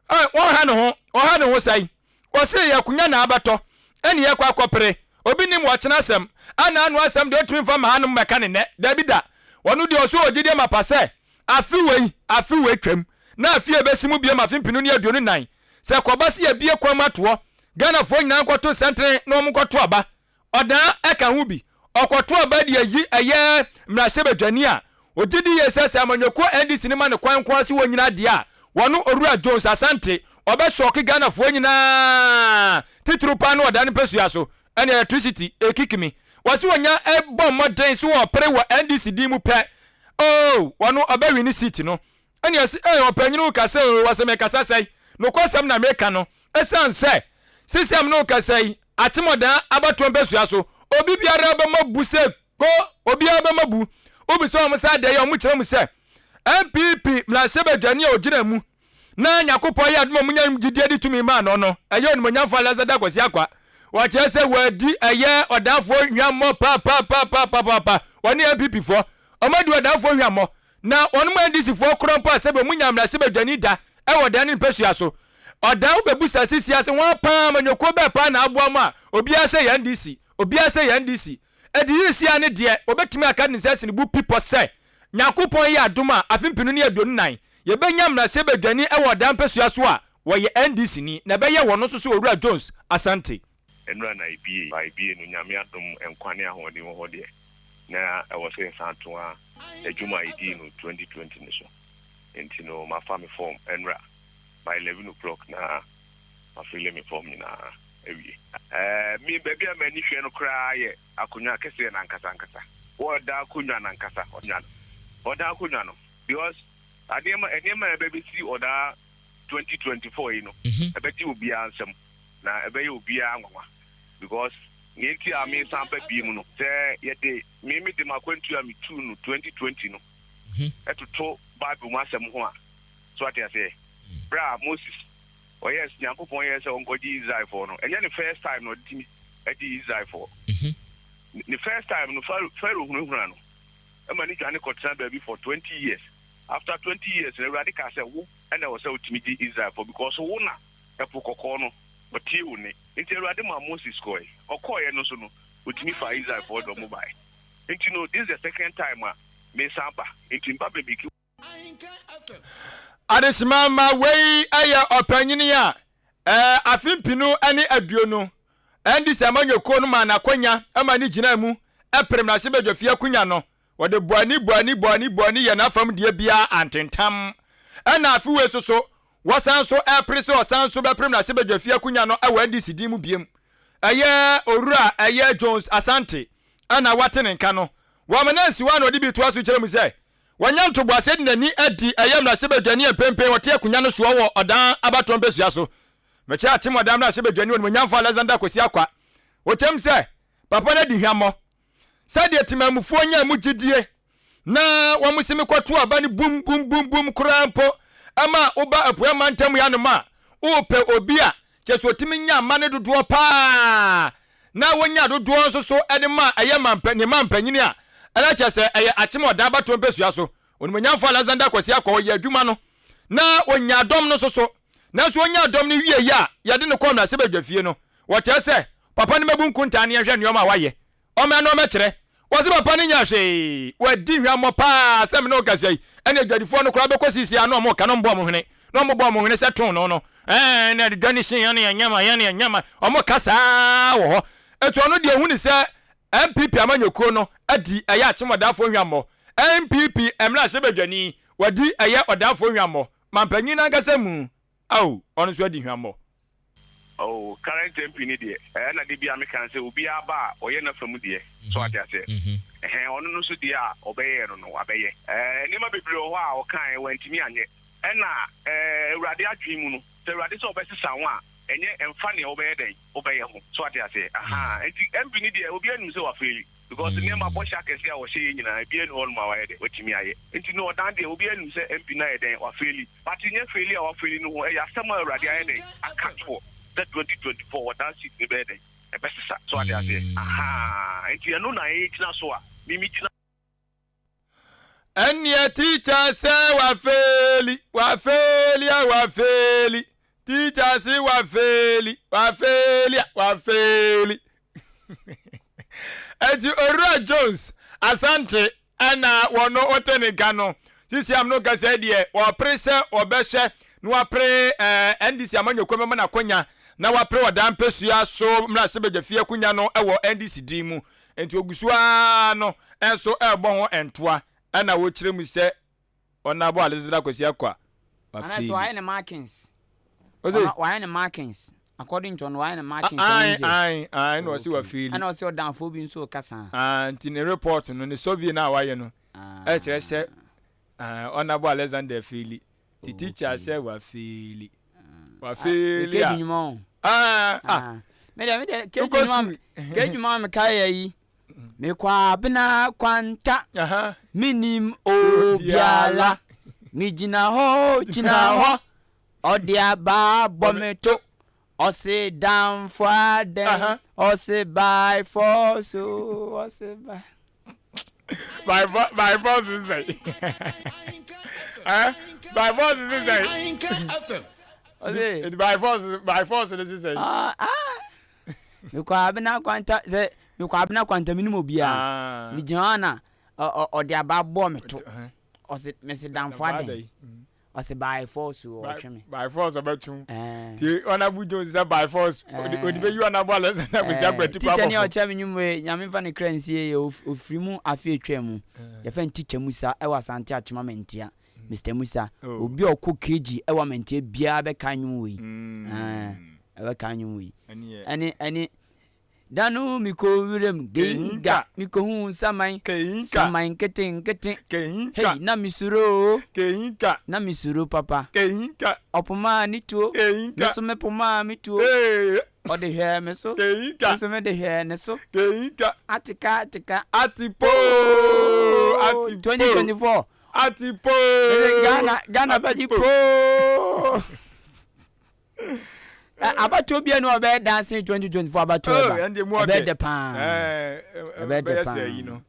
ɔnha ne ho, ɔha ne ho sɛn? Ɔse yɛ akonya na abɛtɔ ɛne yɛkɔ akɔpere. Obi nim ɔkyena asɛm. Ana ano asɛm deɛ ɔtumi mfa mma hanom mmɛka ne nnɛ. Dabi da. Ɔno deɛ ɔse ɔwɔ gyidie mapa sɛ afe wei, afe wei twam na afe a ɛbɛsi mu biom afe mpenu ne 24 sɛ ɛkɔba sɛ yɛbue kwan mu atoɔ Ghanafoɔ nyinaa nkɔto nsɛntene na wɔn nkɔto aba Ɔdaa ɛka ho bi. Ɔkɔto aba de ayi ɛyɛ mmarahyɛbadwani a ɔgye di yie sɛ sɛ amanyɔkuo NDC no ma no kwan nko ara sɛ ɔnnyina deɛ a, wɔno Owura Jones Asante ɔbɛ sɔɔke Ghanafoɔ nyinaa titiriw paa ne ɔdaa no mpasua so ɛne electricity ɛkikimi. Wɔse ɔnya bɔ mmɔden sɛ ɔpere wɔ NDC din mu pɛ oh wɔno ɔbɛ wini seat no. Ɛne ɛse ee ɔpanyin wo kasa oo wɔse me kasa sɛe nokwasɛm na meka no ɛsiane sɛ sisiam ne wo kasa yi atemɔdaa abatoɔ mpasua so obi biara bɛma bu sɛ ko obiara bɛma bu wobisa wɔn sɛ adɛn a wɔn kyerɛ mu sɛ NPP mmarahyɛbadwani a ɔgyina mu na Nyakopɔn yɛ adom a wɔnya gyidie de tumi maa no no ɛyɛ Onimuonyamfoɔ Alexander Kwasi Akwa wɔkyerɛ sɛ wɔadi ɛyɛ ɔdaafoɔ hwammɔ papapapapaapa wɔne NPP foɔ wɔn adi ɔdaafoɔ hwammɔ Na wɔnom NDC foɔ korɔ mpo a sɛbi ɔmo nyaa mmarahyɛbadwani da wɔ ɔdan ne mpasua so. Ɔdan wo bɛbusa sisi ase hwan paa amanyɔkuo bɛɛ paa na aboa mo a obiara sɛ yɛ NDC, obiara sɛ yɛ NDC. Ɛde yii sia ne deɛ ɔbɛtumi aka de ne nsa asi ne bo pi pɔ sɛ Nyankopɔn yɛ adom a afe mpenu ne 24 yɛbɛnya mmarahyɛbadwani wɔ ɔdan mpasua so a wɔyɛ NDC ni na ɛbɛyɛ wɔno nso so Owura Jones Asante. Nnora na ebiei. Ba ebiei no, Nyame adom, nkwa ne ahoɔden wɔ hɔ deɛ, na ɛwɔ sɛ yɛsan toa adwuma a yɛdii no 2020 no so. Nti no, mafa me form nnora by 11 o'clock na mafille me form nyinaa awie. Me, baabi a m'ani hwɛ no koraa yɛ akonnwa kɛseɛ no ankasa ankasa. Wɔda akonnwa no ankasa, ɔda akonnwa no because adeɛma, nneɛma a ɛbɛbɛsi ɔda 2024 yi no, ɛbɛgye obiara nsam. Na ɛbɛyɛ obiara nwanwa because nea nti a mesan ba biem no, sɛ yɛde me mede m'akwantu a metuu no 2020 no ɛtoto Bible mu asɛm ho a, so ate aseɛ? Berɛ a Moses ɔyɛɛ Nyankopɔn yɛɛ sɛ ɔnkɔgye Israelfoɔ no, ɛnyɛ ne first time na ɔde tumi gye Israelfoɔ. Ne first time no, Pharaoh hunahuna no ma ne dwane kɔtena baabi for 20 years. After 20 years no, Awurade kaa sɛ wo na ɛwɔ sɛ wotumi gye Israelfoɔ because wo na Ɛpo Kɔkɔɔ no, ɔtiee wo nne. Enti Awurade maa Moses kɔe. Ɔkɔeɛ no nso no, ɔtumi faa Israelfoɔ de wɔn baeɛ. Enti no, this is the second time a. Mesan ba, nti mba bɛ make. Adesima ma wei yɛ ɔpanyin a afe mpenu ne aduonu NDC amanyɔkuo no maa no akwanya ma ne gyinaa mu pere mmarahyɛbadwafie akonya no. Wɔde bɔ ani bɔ ani bɔ ani bɔ ani yɛ n'afam deɛ biara antentam. Ɛna afe wei nso so wɔsan nso repere sɛ ɔsan nso bɛpere mmarahyɛbadwafie akonya no wɔ NDC din mu biom. Ɛyɛ Owura ɛyɛ Jones Asante ɛna wate ne nka no. Wɔama no ansi hɔ a na ɔde bi toa so kyerɛ mu sɛ Wanya ntoboaseɛ de n'ani adi ɛyɛ mmarahyɛbadwani a mprempren ɔte akonnwa no soɔ wɔ Ɔdan abatoɔ mpasua so. Mekyɛ Akyem Ɔdan mmarahyɛbadwani Onimuonyamfoɔ Alexander Kwesi Akwa. Ɔkyɛm sɛ, Papa no adi hwammɔ. Sɛdeɛ temanmufoɔ nyaa mu gyedie na wɔn se mekɔto aba no bum bum bum bum koraa mpo ma woba Apueɛ mantam yi anom a, wopɛ obi a kyerɛ sɛ ɔtumi nya mma no dodoɔ paa na wɔnya dodoɔ nso so de ma ɛyɛ mampa ne mampanyini a ɛna kyerɛ sɛ ɛyɛ akyem ɔdan abatoɔ mpɛsua so Onimuonyamfoɔ Alexander Kwasi Akwa ɔyɛ adwuma no na ɔnya dɔm no nso so nanso ɔnya dɔm no wie yɛ a yɛde no kɔɔ mmarahyɛbadwafie no wɔkyerɛ sɛ papa no mɛbu nkontaa ne yɛnhwɛ nneɛma a wayɛ Ɔmmra na ɔmmɛkyerɛ. Wɔse papa no nyɛɛ hwee. Wadi hwammɔ paa sɛ me ne wo kasa yi. Ɛne adwadifoɔ no koraa bɛkɔ seesei a na wɔn reka na wɔn bɔ wɔn hwene. Na wɔn bɔ wɔn hwene sɛ toonoo no. Ɛɛ na dwa no hye yɛne yɛn nyama yɛne yɛn nyama. Wɔn ka saa wɔ hɔ. Eti ɔno deɛ ɔhu ne sɛ NPP amanyɔkuo no adi ɛyɛ akyem ɔdaafoɔ hwammɔ. NPP mmarahyɛbadwani wadi ɛyɛ ɔdaafoɔ hwammɔ. Mampanyin no ankasa mu. Ao ɔno nso adi hwammɔ. Oh current MP no deɛ ɛɛ na debia me ka no sɛ obiara ba a ɔyɛ nafa mu deɛ so wate aseɛ ɛhɛn ɔno no nso deɛ a ɔbɛyɛɛ no no wabɛyɛ ɛɛ nneɛma bebree wɔ hɔ a ɔkaeɛ wantumi anyɛ ɛna ɛɛ awurade adwene mu no sɛ awurade sɛ ɔbɛsesa wo a ɛnyɛ ɛmfa nea wobɛyɛ dɛn wobɛyɛ ho so wate aseɛ ahaa nti MP no deɛ obiara nim sɛ wafeeli Because nneɛma bɔhyɛ akɛseɛ a wɔhyɛ yɛ nyinaa ebiara nni hɔ nom a wayɛ dɛn watumi ayɛ. Nti no ɔdan deɛ obiara nim sɛ MP no ayɛ dɛn wafeeli. But nyɛ feeli a wafeeli no ho ɛyɛ asɛm a Awurade ayɛ dɛn aka toɔ sɛ 2024 ɔdan seat no bɛyɛ dɛn ɛbɛsesa. So wate aseɛ ahaa nti ɛno na yɛgyina so a me me gyina. Ɛnneɛ teacher sɛ wafeeli wafeeli a wafeeli teacher se wafeeli wafeeli a wafeeli Enti Owura Jones Asante na wɔn wote ne nka no. Sisi am no kasa deɛ wɔpere sɛ wɔbɛhwɛ na wɔapere eh, NDC amanyɔkuo bɛma no akonya na wɔapere ɔdan mpɛsua so mmarahyɛbadwafie akonya no wɔ NDC din mu. Enti ogu so ara no nso ɛrebɔ ho ntoa ɛna wɔkyerɛ mu sɛ Ɔnabɔ Alexander Kwesi Akwa Anaasɛ wayɛ ne markings. Ose. Ɔno wayɛ ne markings. According to ɔno wayɛ ne markings. Ae ae ae na ɔse wafeeli. Ɛna ɔse ɔdanfoɔ bi nso reka saa. Ah nti ne report no ne survey no a wayɛ no ɛkyerɛ sɛ Ɔnabɔ Alexander feeli. Nti teacher sɛ wafeeli. Wafeeli a. Kedi nnwuma o. Ah ah. Me deɛ me deɛ kedi nnwuma kedi nnwuma mekae yɛ yi. Mekɔ abena kwanta, menim obiara. Megyina hɔ gyina hɔ, ɔde aba bɔ me to. Ɔse damfo adɛn, ɔse by force o, ɔse by. By force, by force sɛ. Eh? By force sɛ. Ɔse. By force, by force sɛ. Ah, ah. Mekɔ abena kwanta sɛ mekɔ abena kwanta menim obiara ah. megyina hɔ na ɔde aba bɔɔ me to ɔse mese damfo adɛn mm. ɔse by force ɔtwe me by force ɔbɛtwe ti ɔnabu jones sɛ by force ɔde bɛyi ɔnabu alexander kwesi akwati kɔ abɔfo teacher ni ɔkyerɛ me nwom wei nyame fa ne kra nsie yɛ ofiri mu afe atwa mu yɛfɛ no teacher musa ɛwɔ asante akyema mantia Mister Musa, Oh. obi a ɔkɔ KG ɛwɔ Amantie biara bɛka nnwom wei. Mm. Ɛɛ, ɛbɛka nnwom wei. Ɛneɛ. Ɛne ɛne da no mekɔ wuram Kehinka. genga mekɔhu saman Kehinka. saman nketenkete. Kehinka. Hei, na mesuro o, Kehinka. na mesuro papa. Kehinka. Ɔpomaa ne tuo, Kehinka. me so mepomaa me tuo. Ee. Ɔde hwɛɛ me so, Kehinka. me so mede hwɛɛ ne so. Kehinka. Ateka ateka. Atipo. Atipo. 2024. Ati poo. Ghana Ghana bɛgye poo. Abatoɔ bia no ɔbɛyɛ dancing 2024 abatoɔ oh, ɛba ɛbɛyɛ dɛ paa ɛbɛyɛ dɛ paa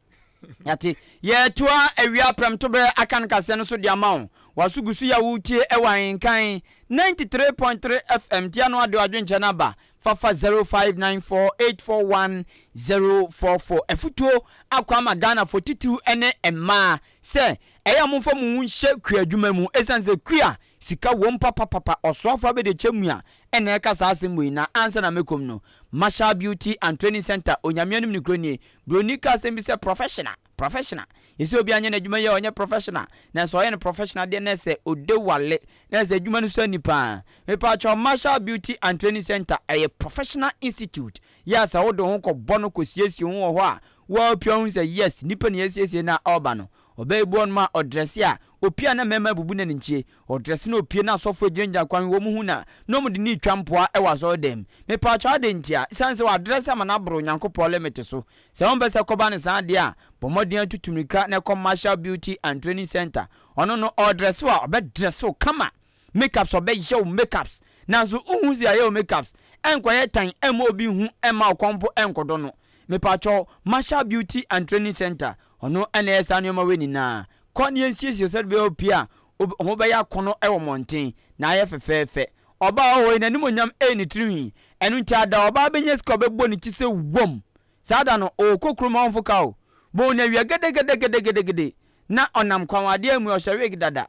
yate yɛtoa awia prɛmtoberɛ aka no kaseɛ no so de ama wo waso gu so yɛ wotie ɛwɔ ahenkan 93.3 fm tia no ade adwenkyɛ no aba. Fa fa 0594 841 044. Afutuo akɔ ama Ghanafoɔ titiriw ne mmaa sɛ ɛyɛ a momfa mo ho nhyɛ kua adwuma mu ɛsiane sɛ kua sika wom papapapa. Ɔsoafoɔ Abɛdekyɛ Mua na ɛreka saa asɛm wei na ansa na mɛkɔm no Marshall Beauty and Training Centre Onyame anim nokorɛ nie Broni ka asɛm bi sɛ professional professional yɛsɛ obi anyɛ n'adwuma yie a ɔnyɛ professional nanso ɔyɛ no professional deɛ na ɛsɛ ode wale na ɛsɛ adwuma no so ani paa mepaakyɛw Marshall Beauty and Training Centre ɛyɛ professional institute yɛ a sɛ wode wo ho kɔbɔ no kɔsiesie wo ho wɔ hɔ a woapia hu sɛ yes nipa na yɛasiesie no a ɔreba no ɔbaa bi wɔ nom a ɔdrɛse a opie a na mmarima abubu no aninkyie ɔdrɛse na opie na asɔfoɔ gyinagyina kwan wɔn hu na na wɔn de no retwa mpoa wɔ asɔredan mu mepaakyɛw adɛn ntia ɛsiane sɛ wadrɛse ama no aboro Onyankopɔn limit so Sɛ wompɛ sɛ ɛkɔba no saa deɛ a, bɔ mmɔden ara tutu mmirika na kɔ Marshall Beauty and Training Centre. Ɔno no, ɔredrɛse wo a, ɔbɛdrɛse wo kama. Makeups, ɔbɛyɛ wo makeups. Nanso wonhu sɛ yɛayɛ wo makeups. Ɛnkɔyɛ tan mma obi nhu mma wo kɔn mpo nkɔdɔ no. Mepakyɛw, Marshall Beauty and Training Centre, ɔno na ɛyɛ saa nneɛma wei nyinaa. Kɔ na yɛnsiesie wo sɛdeɛ ɛbɛyɛ a wopue a, wo ho bɛyɛ akɔnnɔ wɔ mmɔnten, na ayɛ fɛfɛɛfɛ. Ɔbaa a ɔwɔ hɔ yi, n'animuonyam yɛ ne tirinwi. Ɛno nti ada a ɔbaa bɛnya sika a ɔbɛbɔ ne ti sɛ wam. Saa da no, ɔrekɔ kurom a ɔmfo ka o. Bohu no awia gedegedegedegede na ɔnam kwan ho. Adeɛ amu ɔhyɛ wig dada.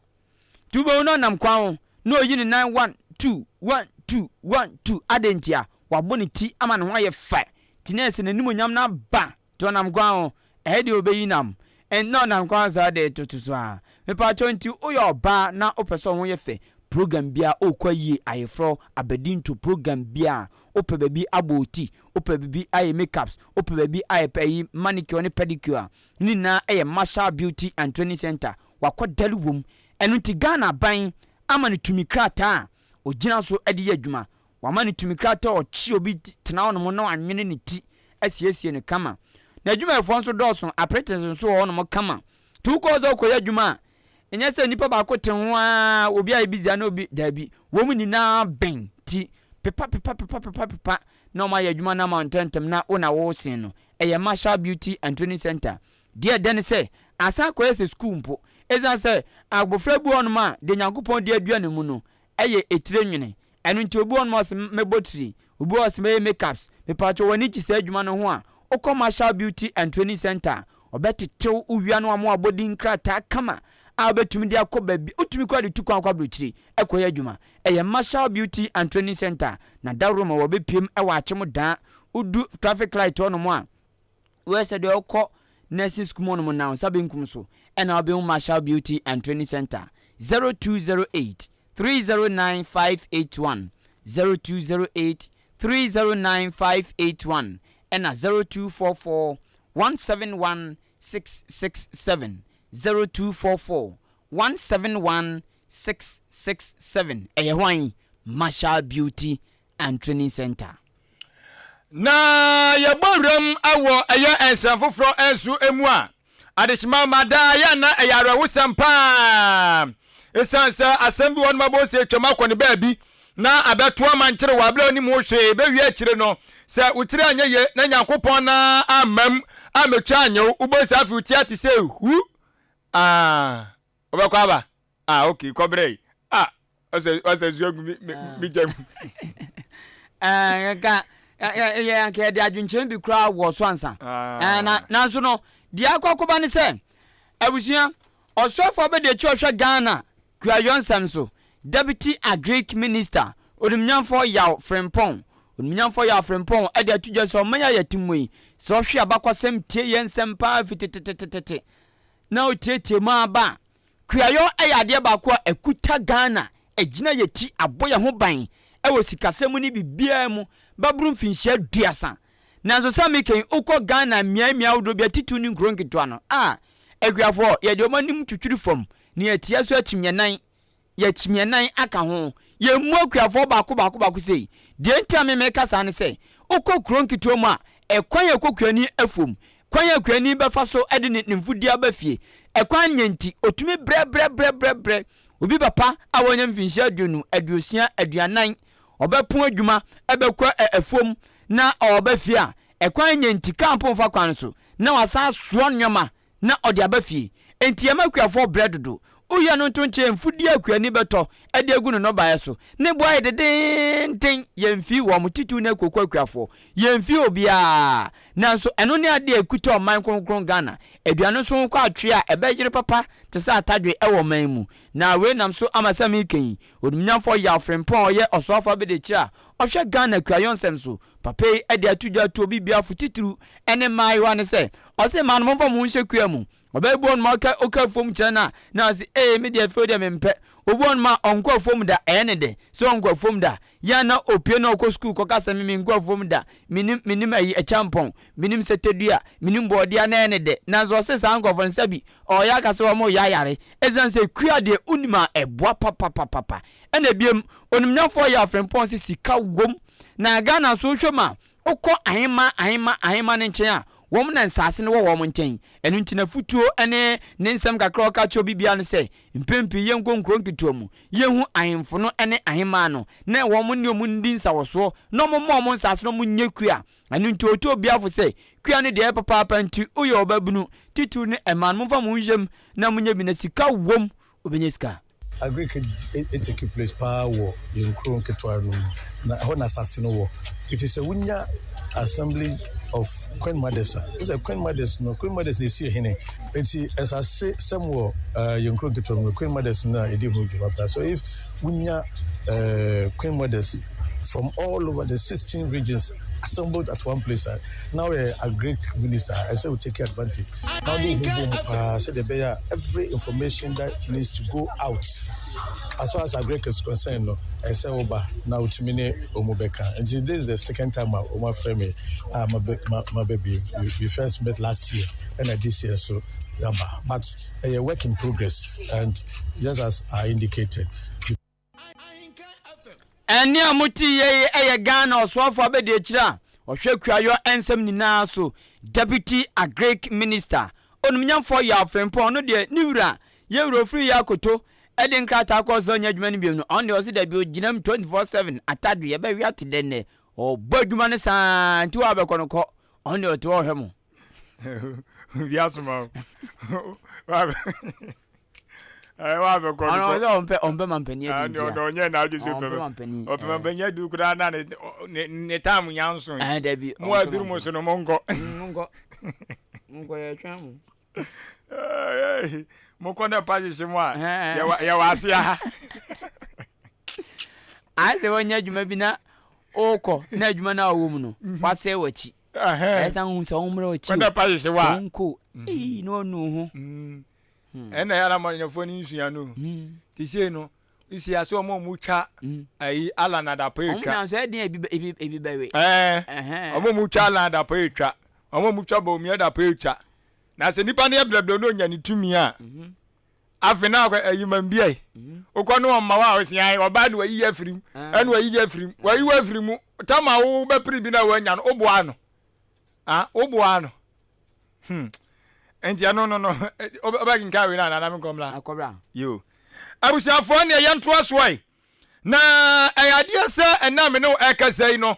Nti wobɛhu no ɔnam kwan ho na ɔyi ne nan one, two, one, two, one, two. Adɛn ntia? Wabɔ ne ti ama ne ho ayɛ fɛ. Nti na ɛsɛ n'animuonyam no aba. Nti ɔnam kwan ho, ɛhe deɛ ɔbɛyi nam? Nna ɔnam kwan saa de toto so aa. Mepaakyɛw nti woyɛ ɔbaa na wopɛ sɛ wo ho yɛ fɛ, program biaa wokɔ ayie, ayeforɔ, abadinto, program biaa, wopɛ baabi abɔ wo ti, wopɛ baabi ayɛ makeups, wopɛ baabi ayɛ ayi manicure ne pedicure a, ne nyinaa yɛ Marshall Beauty and Training Centre, wakɔ dali wom. Ɛno nti Ghana aban ama no tumi krataa a ɔgyina so de yɛ adwuma. Wama no tumi krataa a ɔkye obi tena hɔnom na wanwene ne ti asiesie no kama. N'adwumayɛfoɔ nso dɔɔso, apprentices nso wɔ hɔnom kama. Nti wokɔ hɔ sɛ wokɔyɛ adwuma a, ɛnyɛ sɛ nipa baako te ho ara, obi ayɛ busy ana obi, daabi. Wɔn nyinaa bɛn ti pepa pepa pepa pepa pepa na wɔayɛ adwuma no ama wo ntɛmntɛm na wo na wosen no. Ɛyɛ Marshall Beauty and Training Centre. Deɛ ɛdɛ ne sɛ, asan akɔyɛ sɛ sukuu mpo. Ɛsiane sɛ abɔfra bi wɔ hɔnom a, deɛ Nyankopɔn de adua ne mu no, ɛyɛ etire nwene. Ɛno nti obi wɔ hɔnom a ɔse mɛbɔ tiri, obi wɔ hɔ a ɔse mɛyɛ makeups. Mepaakyɛw w'ani gye saa adwuma no ho a, wokɔ Marshall Beauty and Training Centre a, wɔbɛtetew wo wia no ama w'abɔdin nkrataa kama a wobɛtumi de akɔ baabi, wotumi koraa de tu kwan kɔ aburokyire kɔyɛ adwuma. Ɛyɛ Marshall Beauty and Training Centre na dawuro ma wɔbɛpiem wɔ Akyem Daa. Wodu traffic light hɔnom a, Woyɛ sɛ deɛ ɔkɔ nursing school mu hɔnom na wo nsa benkum so ɛna wobɛhu Marshall Beauty and Training Center 0208 309 581 0208 309 581 ɛna 0244 171 667 0244 171 667 ɛyɛ hwan? Marshall Beauty and Training Center. Na yɛbɔ wuram wɔ ɛyɛ nsɛm foforɔ nso mu a, adehyema ma daa yɛ na ɛyɛ awerɛhosɛm paa. Ɛsiane sɛ asɛm bi wɔ nom abɔ sɛ atwam akɔ ne baabi na abɛto ama nkyere wɔ abere a onim ho hwee bɛwie akyire no, sɛ wo tiri anyɛ ye na Nyankopɔn na ammam ammɛtwa anyɛ wo, wobɛhu sɛ afei wo ti ate sɛ hu. Ah, wobɛkɔ aba? Ah, okay, kɔbrɛ yi. Ah, ɔsɛ ɔsɛ nsuo agu mi mi mi gya mu. Ɛɛ nka yɛ nka yɛde adwenkyerɛ bi koraa wɔ so ansa. Ɛɛ na nanso no deɛ akɔ akɔba ne sɛ abusua ɔsɔfo abɛdi akyi ɔhwɛ Ghana kuayɔ nsɛm so Deputy Agric Minister Onimnyamfoɔ Yaw Frimpong Onimnyamfoɔ Yaw Frimpong ɛde ato dwa sɛ ɔman yi a yɛte mu yi sɛ ɔhwe abakwasɛm tie yɛn nsɛm paa fi tetetetete na ɔtiatia mu aba a Kuayɔ yɛ adeɛ baako a ɛkuta Ghana, ɛgyina yɛ ti, abɔ yɛn ho ban wɔ sikasɛm mu ne biribiara mu bɛboro mfinhyia aduasa. Nanso sɛ meka yi, wokɔ Ghana mmeae mmeae ahodoɔ bi a titiriw ne nkuro nketewa no a, akuafoɔ, yɛde wɔn anim twitwiri fam na yɛatia so akyim yɛn nan. Yɛakyim yɛn nan aka ho. Yɛmmu akuafoɔ baako baako baako sei. Deɛ nti a me meka saa ne sɛ, wokɔ kuro nketewa mu a, ɛkwan a ɛkɔ kuani afuom, kwan a kuani bɛfa so de ne ne mfudeɛ aba fie, ɛkwan nyɛ nti, ɔtumi brɛ brɛ brɛ brɛ brɛ. Obi papa a wanya mfinhyia aduonu, aduosia, aduanan, ɔbɛpo adwuma bɛkɔ afuom na ɔreba fie a, ɛkwan nyɛ nti, kaa mpo mfa kwan no so, na wasan asoa nneɛma na ɔde aba fie. Enti yɛma akuafoɔ brɛ dodo. Woyɛ no nto nkyɛn mfudie a kuani bɛtɔ de agu ne nnɔbaeɛ so. Ne bo ayɛ dedeenden. Yɛmfii wɔn, titiriw ne kooko akuafoɔ. Yɛmfii obiara. Nanso ɛno ne adeɛ a ɛkuta ɔman kronkron Ghana. Aduane nso ho kɔ atwe a ɛbɛyere papa te sɛ atadwe wɔ ɔman mu. Na wei nam so ama sɛ mereka yi, Onimnyamfoɔ Yaw Frimpong a ɔyɛ Ɔsoafoɔ Abadiakyire a ɔhwɛ Ghana kuayɔ nsɛm so papa yi de ato dwa ato obi biara fo titiriw ne mmaayewa no sɛ, ɔse mmaa no momfa mo ho nhyɛ kua mu. Ɔbaa bi wɔ hɔnom a ɔka ɔka afuom kyerɛ no a, na ɔse ee me deɛ afei deɛ mempɛ. Obi wɔ hɔnom a ɔnkɔ afuom da, ɛyɛ ne dɛ sɛ ɔnkɔ afuom da. Yɛ a na opue na ɔkɔ sukuu kɔka sɛ me menkɔ afuom da, mennim mennim ayi akyampɔn, mennim sɛtɛdua, mennim bɔɔdeɛ a na ɛyɛ ne dɛ. Nanso ɔse saa nkurɔfoɔ no sɛbi ɔɔyɛ aka sɛ wɔn reyɛ ayare ɛsiane sɛ kua deɛ wonim a ɛboa papapapapa. Ɛna biom onimnyamfoɔ Yaw Frimpong se sika wom na Ghana nso wohwɛ mu a Wokɔ ahemmaa ahemmaa ahemmaa no nkyɛn a, wɔn na nsase no wɔ wɔn nkyɛn. Ɛno nti n'afotuo ne ne nsɛm kakra a ɔka kyerɛ obi biara ne sɛ, Mpɛn pii yɛnkɔ nkuro nketewa mu, yɛnhu ahemfo no ne ahemmaa no, na wɔn ne wɔn nni nsawɔsoɔ, na wɔmma wɔn nsase na wɔnyɛ kua. Ɛno nti ɔtu obiara fo sɛ, Kua no deɛ ɛyɛ papaapa nti woyɛ ɔbabunu, titiriw ne mmaa no, momfa mo ho nhyɛ mu na monyɛ bi na sika wom, wobɛnya sika. Agric take place paa wɔ yɛn nkuro nketewa no mu, na ɛhɔ na asase no wɔ. Nti sɛ wonya assembly of queen mothers a, kyerɛ sɛ queen mothers no, queen mothers na esi hene. Nti asase sɛm wɔ yɛn nkuro nketewa mu no, queen mothers no na edi ho dwuma paa. So if wonya queen mothers from all over the 16 regions assembled at one place a, na woyɛ agric minister a, ɛsɛ wo take advantage na wode wo ho bɔ mu paa sɛdeɛ ɛbɛyɛ a every information that needs to go out as far as agric is concerned no, ɛsɛ woba na wotumi ne wɔn bɛka. Nti this is the second time a wɔn afrɛ me a maba bi. We first met last year ɛna this year nso yɛaba, but ɛyɛ work in progress and just as I indicated. Ɛnne a mote yɛ yi yɛ Ghana ɔsoafo abadiakyiri a ɔhwɛ kuayɔ nsɛm nyinaa so, Deputy Agric Minister, Onimnyamfoɔ Yaw Frimpong, ɔno deɛ ne wura yɛ wura ofiri yɛ akoto de nkrataa kɔɔ sɛ ɔnyɛ adwuma no bio no, ɔno deɛ ɔse dabi ɔgyina mu 24/7 atadwe yɛbɛwe ate dɛ nnɛ ɔbɔ adwuma no saa nti wɔ abɛkɔ no kɔ, ɔno deɛ ɔte hɔ ɔhwɛ mo. Obi asoma wo. Wabɛkɔ no kɔ. Ɔno ɔmpɛ ɔmpɛ mampanin adi nti a. Ɔnyɛ n'adwe sɛ ɔpɛ mampanin. Ɔpɛ mampanin adi koraa na ne ne ne tam nya nso. Ɛɛ dabi. Mo aduru mo so no mo nkɔ. Mo nkɔ. Mo nkɔ yɛ twɛn mo. Mo kɔ na pa hyehyɛ mo a yɛ wɔ ase ha. Ayɛ sɛ wɔnyɛ adwuma bi na ɔkɔ na adwuma no a ɔwɔ mu no wasɛe w'akyi. Ɛyɛ sɛ wohu sɛ wɔmmrɛ w'akyi o. Kɔ na pa hyehyɛ wa. Sɛ wonkɔ o. Na ɔnu ho. Ɛna yɛ alamɔnyɛfoɔ no nsua no te sei no nsi ase wɔn a wɔn twa ayi alan adapɔ etwa. Wɔn na nso ɛden ebi ebi ebi bɛwe. Ɛɛ wɔn a wɔn twa alan adapɔ etwa wɔn a wɔn twa bɔnmi adapɔ etwa na sɛ nipa no yɛ blɛblɛ no onya ne tumi a mhm. afei na akɔ ayi ma mbia yi mhm. wokɔ ne wɔn ma wa ɔsi ayi ɔbaa no wayi afiri mu ɛna wayi afiri mu wayi wa afiri mu tam a wo bɛpere bi na wanya no woboa no ah woboa no. Hmm. Nti ɛno no no wobɛkenka wei no anaa na menkɔ mmra? Akɔbra. Yo. Abusuafoɔ neɛ yɛntoa soɔ yi. Na ɛyɛ adeɛ sɛ ɛna me ne wo ɛkasa yi no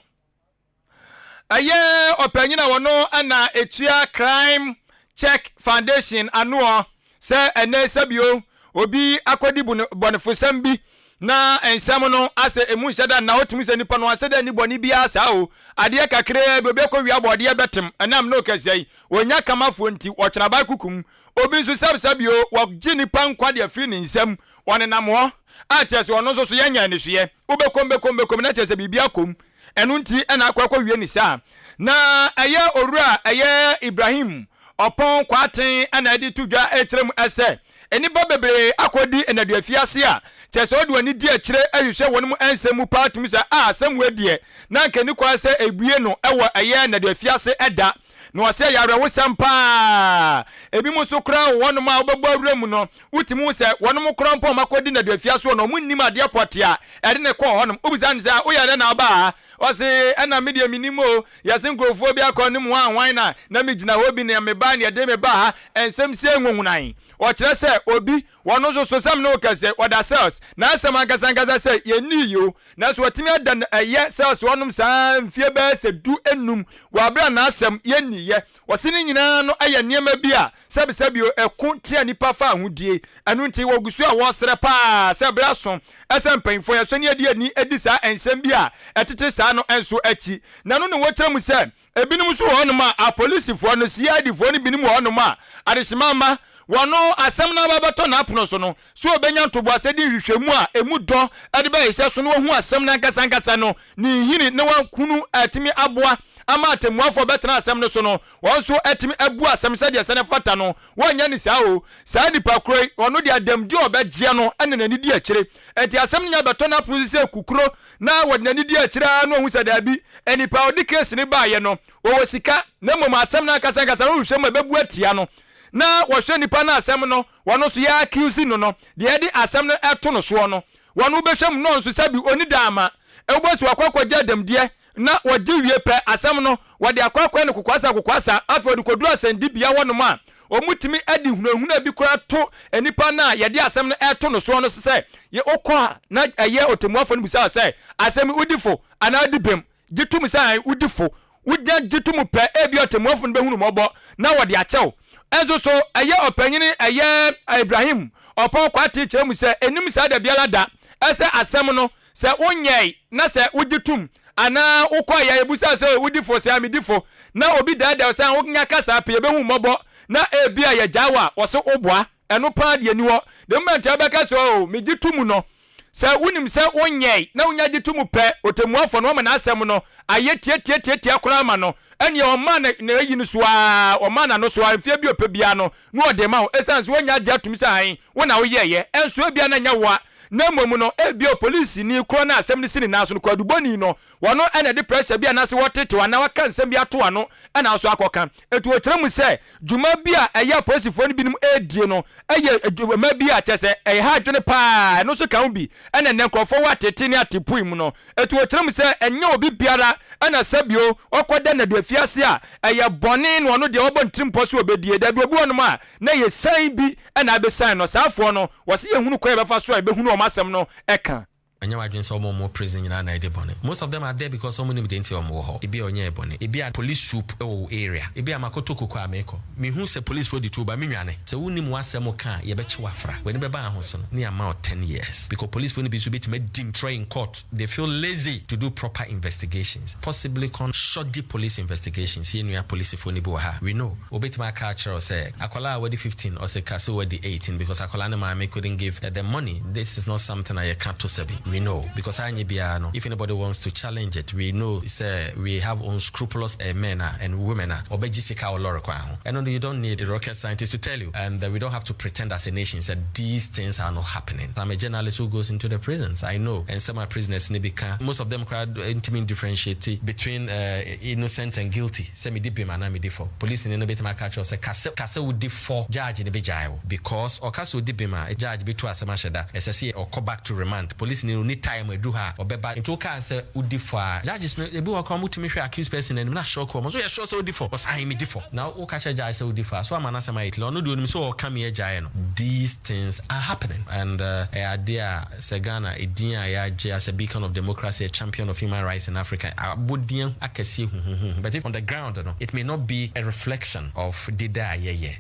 ɛyɛ ɔpanyin a wɔno ɛna ɛtua Crime Check Foundation anoɔ sɛ ɛnɛ sɛbio obi akɔdi bɔnefosɛm bi Na nsɛm no asɛ emu nhyɛ da nna hɔ tumi sɛ nipa no ansɛ dɛ nni bɔne biara saa o, adeɛ kakraa bi obi akɔwia bɔɔdeɛ bɛtem ɛnam ne ɔkɛseɛ yi, ɔnya kamafoɔ nti ɔtwene aban kukum obi nso sɛbsɛbi o, wɔgye nipa nkwa de afiri ne nsam, ɔnenam hɔ a kyerɛ sɛ ɔno nso so yɛnyɛ anisoeɛ, wobɛkom bɛkom bɛkom na kyerɛ sɛ biribi akɔm, ɛno nti na akɔ akɔwie ne saa. Na ɛyɛ owura ɛyɛ Ibrahim Ɔpɔn Kwarteng na ɛde to dwa rekyerɛ mu sɛ Nnipa bebree akɔdi nnaduafiase a, kyerɛ sɛ wode w'ani di akyire hwehwɛ wɔn mu nsɛm mu paa tumi sɛ, ah, asɛm wei deɛ, na anka ɛnni kwan sɛ ɛbue no wɔ ɛyɛ nnaduafiase da. Na wɔse ɛyɛ awerɛhosɛm paa. Ebinom nso koraa wɔ hɔnom a wobɛbɔ awura mu no, wotumi hu sɛ wɔnom koraa mpo a wɔakɔdi nnaduafiase hɔ no, wɔnnim adeɛ pɔtee a ɛde no kɔɔ hɔnom. Wobisa no sɛ, ah, woyɛ dɛn na wobaa ha? Ɔse, ɛna me deɛ mennim o, yɛse nkurɔfoɔ bi akɔ ne mu hwan hwan na na megyina hɔ bi na mebae na yɛde me baa ha, nsɛm sei nwonwonan. Ɔkyerɛ sɛ obi, wɔno nso so sɛm ne wo kɛse, ɔda cells, n'asɛm ankasa ankasa sɛ yɛnnii yi o, nanso watumi ada no ɛyɛ cells hɔnom saa mfie bɛyɛ sɛ du nnum wɔ abere a n'asɛm yɛnniiɛ. Wɔse ne nyinaa no yɛ nneɛma bi a sɛbisɛbi o ɛko tia nnipa fa ahodie. Ɛno nti wɔgu so a wɔresrɛ paa sɛ berɛ aso sɛ mpanyinfoɔ yɛsɔ ne yɛde ani di saa nsɛm bi a ɛtete saa no nso akyi. Na ɛno na wɔkyerɛ mu sɛ Ebinom nso wɔ hɔnom a, apolisifoɔ no, CID foɔ no binom wɔ hɔnom a, adehyema mma, wɔn asɛm no aba abɛtɔ n'apono so no, sɛ ɔbɛnya ntoboaseɛ de nhwehwɛmu a ɛmu dɔ de bɛhyehyɛ so na wahu asɛm no ankasa ankasa no, ne nhini na wahunu atumi aboa ama atɛmmuafoɔ bɛtena asɛm no so no, wɔn nso atumi abu asɛm sɛdeɛ ɛsɛ na ɛfata no. Wɔnyɛ no saa o. Saa nipa korɔ yi, ɔno deɛ adamdie a ɔbɛgyeɛ no na n'ani di akyire. Enti asɛm no nya bɛtɔ n'apono so sɛ kukuro na wɔde n'ani di akyire ara na ɔhu sɛ daabi, nnipa a ɔde case no baeɛ no, wɔwɔ sika, na mmom asɛm no ankasa ankasa no wohwehwɛ mu a ɛbɛbu atia no. Na wɔhwɛ nipa no asɛm no, wɔn nso yɛ accuse no no, deɛ yɛde asɛm no to no soɔ no, wɔn wobɛhwɛ mu na ɔno nso sɛbi ɔnni daama. Wobɛhu sɛ wakɔ akɔgye adamdeɛ na wɔgye wie pɛ, asɛm no, wɔde akɔ akɔyɛ no kokoasa kokoasa, afei wɔde kɔduru asɛnnibea hɔnom a, wɔtumi de hunahuna bi koraa to nipa no a yɛde asɛm no reto no soɔ no so sɛ, yɛ wokɔ a, na ɛyɛ ɔtɛmmuafoɔ no bisa wo sɛ, asɛm yi wodi fo anaa wodi bem? Gye tom sɛ ae, wodi fo. Wonya gye to mu pɛ, ebia ɔtɛmmuafoɔ no bɛhunu mmɔbɔ na wɔde akyɛ wo. Nso so, ɛyɛ ɔpanyini ɛyɛ Ibrahim Ɔpɔn Kwatee kyerɛ mu sɛ, ɛnnim saa da biara da sɛ asɛm no Sɛ wonyɛe na sɛ wogye tom anaa wokɔe a yɛbisaa sɛ wodi fo sɛ medi fo na obi daadaa wo sɛ wonya ka saa pɛ yɛbɛhu wo mmɔbɔ na ebia yɛagyaa wo a wɔse woboa ɛno paa deɛ nni hɔ the moment a wobɛka sɛ oh megye to mu no sɛ wonim sɛ wonyɛe na wonya gye to mu pɛ ɔtɛmmuafoɔ no wama n'asɛm no ayɛ tiatiatiatia koraa ma no ɛneɛ ɔma ne ne ayi no so ara ɔma n'ano so ara mfeɛ bi ɔpɛ biara no na ɔde ma wo ɛsiane sɛ woanya agye atom sɛ ae wo na woyɛeɛ ɛnso ebia na ɛnyɛ woa na mmom no ebia polisini korɔ no a asɛm no si ne nan so no kwaadubɔni no wɔno na ɛde pressure bi anaasɛ wɔtetew anaa waka nsɛm bi ato ano ɛna nso akɔka. Enti wɔkyerɛ mu sɛ dwuma bi a ɛyɛ apolisifoɔ no binom redie no yɛ dwuma bi a kyerɛ sɛ ɛha adwene paa, ɛno nso ka ho bi ɛna nnɛ nkurɔfoɔ wɔ atete ne atepui mu no. Enti wɔkyerɛ mu sɛ ɛnyɛ obi biara na sɛbio ɔkɔda nnaduafiase a ɛyɛ bɔne na ɔno deɛ wabɔ ne tirim pɔ sɛ ɔbɛdie. Dabi, obi wɔ hɔnom a na ɛyɛ sian bi na abɛsian no. Saa afoɔ no, wɔse yɛhunu kwan a yɛbɛfa so a yɛbɛhunu wɔn asɛm no ka. Ɛnyɛ w'adwene sɛ wɔn a wɔwɔ prison nyinaa na ɛde bɔne. Most of them are there because wɔn nim deɛ nti a wɔn wɔ hɔ. Ebia ɔnyɛɛ bɔne. Ebia police swoop wɔ wo area. Ebia makɔtɔ koko a meekɔ. Mehu sɛ policefoɔ de tuo ba, me nwane. Sɛ wonnim w'asɛm ka a, yɛbɛkye wo afra. W'ani bɛba ahoso no, ne yɛama wo ten years. Because policefoɔ no bi nso bɛtumi adi ntorɔ in court. They feel lazy to do proper investigations. Possibly con shoddy police investigations. Yɛn nua polisifoɔ no bi wɔ ha, we know. Obetumi aka akyerɛ wo sɛ akwadaa a wadi 15 ɔse ka sɛ wadi 18 because akwadaa no maame couldn't give the money, this is not something a yɛka to sɛbi, we know because anyɛ biara no if anybody wants to challenge it we know sɛ we have unscrupulous men a and women a wɔbɛgye sika wɔ lɔre kwan ho, ɛno no you don't need a rocket scientist to tell you and we don't have to pretend as a nation sɛ these things are not happening. I'm a journalist who goes into the prisons, I know nsɛm a prisoners no bi ka, most of them koraa ntumi ndifferentiate between innocent and guilty. Sɛ medi bem anaa medi fɔ. Polisini no bɛtumi aka akyerɛ wo sɛ ka sɛ ka sɛ wodi fɔ judge no bɛgyae wo because ɔka sɛ odi bem a judge bɛtu asɛm ahyɛ da ɛsɛ sɛ ɔkɔ back to remand. Polisini no ɔnni time aduru hɔ a ɔbɛba nti wokaa sɛ wodi fɔ a judges no ebi wɔ hɔ koraa wɔtumi hwɛ accused person no anim na ashock wɔn so woyɛ sure sɛ wodi fɔ? Ɔse ae medi fɔ. Na woka kyerɛ judge sɛ wodi fɔ a so ama n'asɛm ayɛ clear ɔno deɛ ɔnim sɛ ɔɔka me agyae no. These things are happening and ɛyɛ adeɛ a Sɛ Ghana edin a yɛagye as a beacon of democracy, a champion of human rights in Africa, abɔ din akɛseɛ huhuhuhu but if on the ground no, it may not be a reflection of dede a yɛyɛ.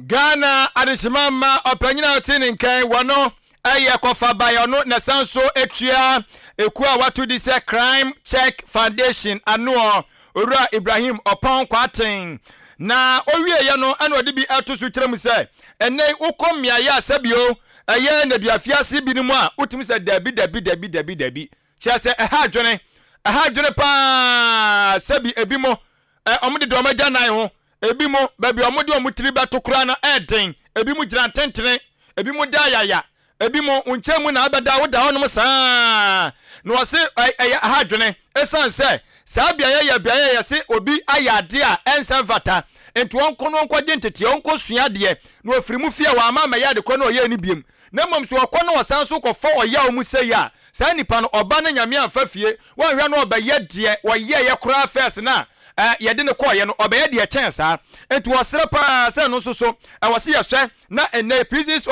Ghana adehyema mma ɔpanyin a ɔte ne nkan wɔ no yɛ Kɔfa Bae, ɔno na ɛsan so tua ekuo a wato di sɛ Crime Check Foundation anoɔ, Owura Ibrahim Ɔpɔn Kwarteng. Na ɔwieeɛ no ɛna ɔde bi ɛto so kyerɛ mu sɛ ɛnnɛ yi wokɔ mmeaeɛ a sɛbio ɛyɛ nneduafiase binom a wotumi sɛ dabi dabi dabi dabi dabi kyerɛ sɛ ɛha adwene ɛha adwene paa sɛbi ebi mo ɛ wɔn deda wɔn agya nan ho ebi mo baabi wɔn de wɔn tiri bɛto koraa no ɛɛden ebi mo gyina ntentene ebi mo da ayaya ebi mo wo nkyɛn mu na abɛda woda hɔnom saa na wɔse ɛyɛ ha adwene ɛsiane sɛ saa beaeɛ yɛ beaeɛ a yɛse obi ayɛ adeɛ a ɛnsɛ mfata nti ɔnkɔ no ɔnkɔgye nteteɛ ɔnkɔ sua adeɛ na ɔfiri mu fie a wamma ammɛyɛ adekorɔ na ɔyɛɛ no biom na mmom sɛ ɔkɔ na ɔsan so kɔfa ɔyaw mu sei a saa nipa no ɔba no Nyame amfa fie wanhwɛ na ɔbɛyɛ deɛ ɔyɛeɛ koraa first no a. yɛde no kɔeɛ no, ɔbɛyɛ deɛ ɛkyɛn saa. Enti wɔsrɛ pa ara sɛ ɛno nso so, ɛwɔ sɛ yɛhwɛ na ɛnnɛ prisons,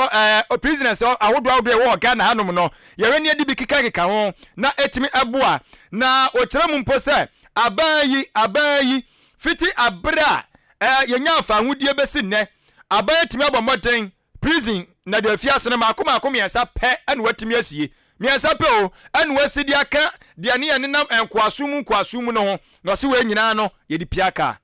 prisoners ahodoɔ ahodoɔ a ɛwɔ wɔ Ghana hanom no, yɛhwɛ na yɛde bi kekakeka ho na ɛtumi boa. Na wɔkyerɛ mu mpo sɛ aban yi, aban yi, fiti aberɛ a yɛnyaa fawohodie bɛsi nnɛ, aban atumi abɔ mmɔden Prison na deɛ afiase no maako maako miɛnsa pɛ na watumi asie. Miɛnsa pɛ o, ɛna wasi de aka deɛ ne yɛ nenam nkoasom mu nkoasom mu no ho. Na ɔse wei nyinaa no yɛde pia kaa.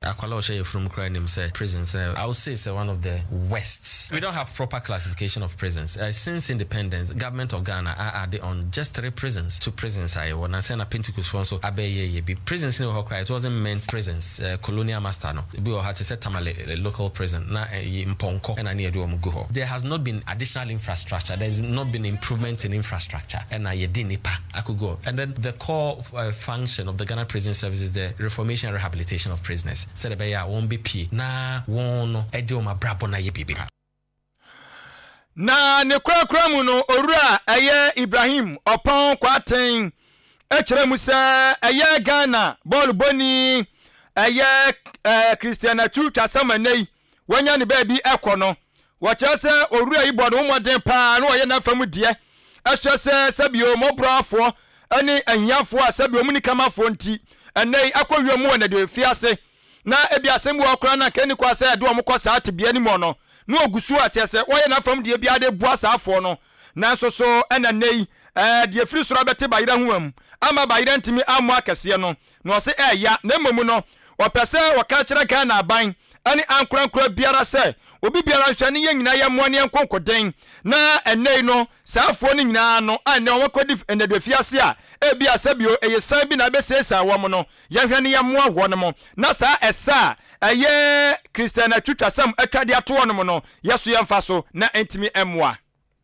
Akwadaa a ɔhyɛ yafunum koraa nim sɛ prisons no, I would say sɛ one of the worst. We don't have proper classification of prisons. Since independence, government of Ghana a adde on just 3 prisons to prisons a yɛwɔ. Nansa yi na Pentecost foɔ nso abɛyɛ yɛ bi. Prisons no wɔ hɔ koraa, it wasn't meant prisons. Colonial master no. Ebi wɔ ha te sɛ Tamale local prison na ɛyi mpɔnkɔ na ne yɛde wɔn gu hɔ. There has not been additional infrastructure, there has not been improvement in infrastructure ɛna yɛde nnipa akɔgu hɔ. And then the core function of the Ghana Prison Service is the reformation and rehabilitation of prisoners sɛdeɛ ɛbɛyɛ a wɔn bɛpue na wɔn no de wɔn abrabɔ no ayɛ biribi pa. Na ne korakora mu no, Owura ɛyɛ Ibrahim Ɔpɔn Kwarteng kyerɛ mu sɛ ɛyɛ Ghana bɔɔlobɔni ɛyɛ Christian Atsu Twasam ɛnnɛ yi wanya ne baabi kɔ no. Wɔkyerɛ sɛ owura yi bɔ ne ho mmɔden paa na ɔyɛ n'afa mu deɛ ɛhwɛ sɛ sɛbio mmɔborɔafoɔ ne ahiafoɔ a sɛbio wɔn nni kamafoɔ nti ɛnnɛ yi akɔ wiem wɔ nnadefiase na ebia asɛm bi wɔ hɔ koraa na anka enni kwan sɛ ɛde wɔn kɔ saa tebea no mu no, na ogu so a kyerɛ sɛ ɔyɛ n'afam deɛ biara de boa saa afoɔ no. Nanso so ɛna nnɛ yi, ɛɛ, deɛ ɛfiri soro abɛte bayerɛ nhoma mu ama bayerɛ ntumi ammɔ akɛseɛ no, na ɔse ɛɛya, na mmom no, ɔpɛ sɛ ɔka kyerɛ Ghana aban ne ankorankora biara sɛ obi biara nhwɛ ne yɛn nyinaa yɛmmoa ne yɛnko nkoden, na ɛnnɛ yi no, saa afoɔ no nyinaa no a nnɛ wɔakɔdi nnaduafiase a ebia sɛbio ɛyɛ sian bi na abɛsiesie wɔn no, Yɛnhwɛ na yɛmmoa wɔnom, na saa ɛsa a ɛyɛ Christian atwitwasɛm atwa de ato wɔnom no, yɛso yɛmfa so na ɛntumi mmoa.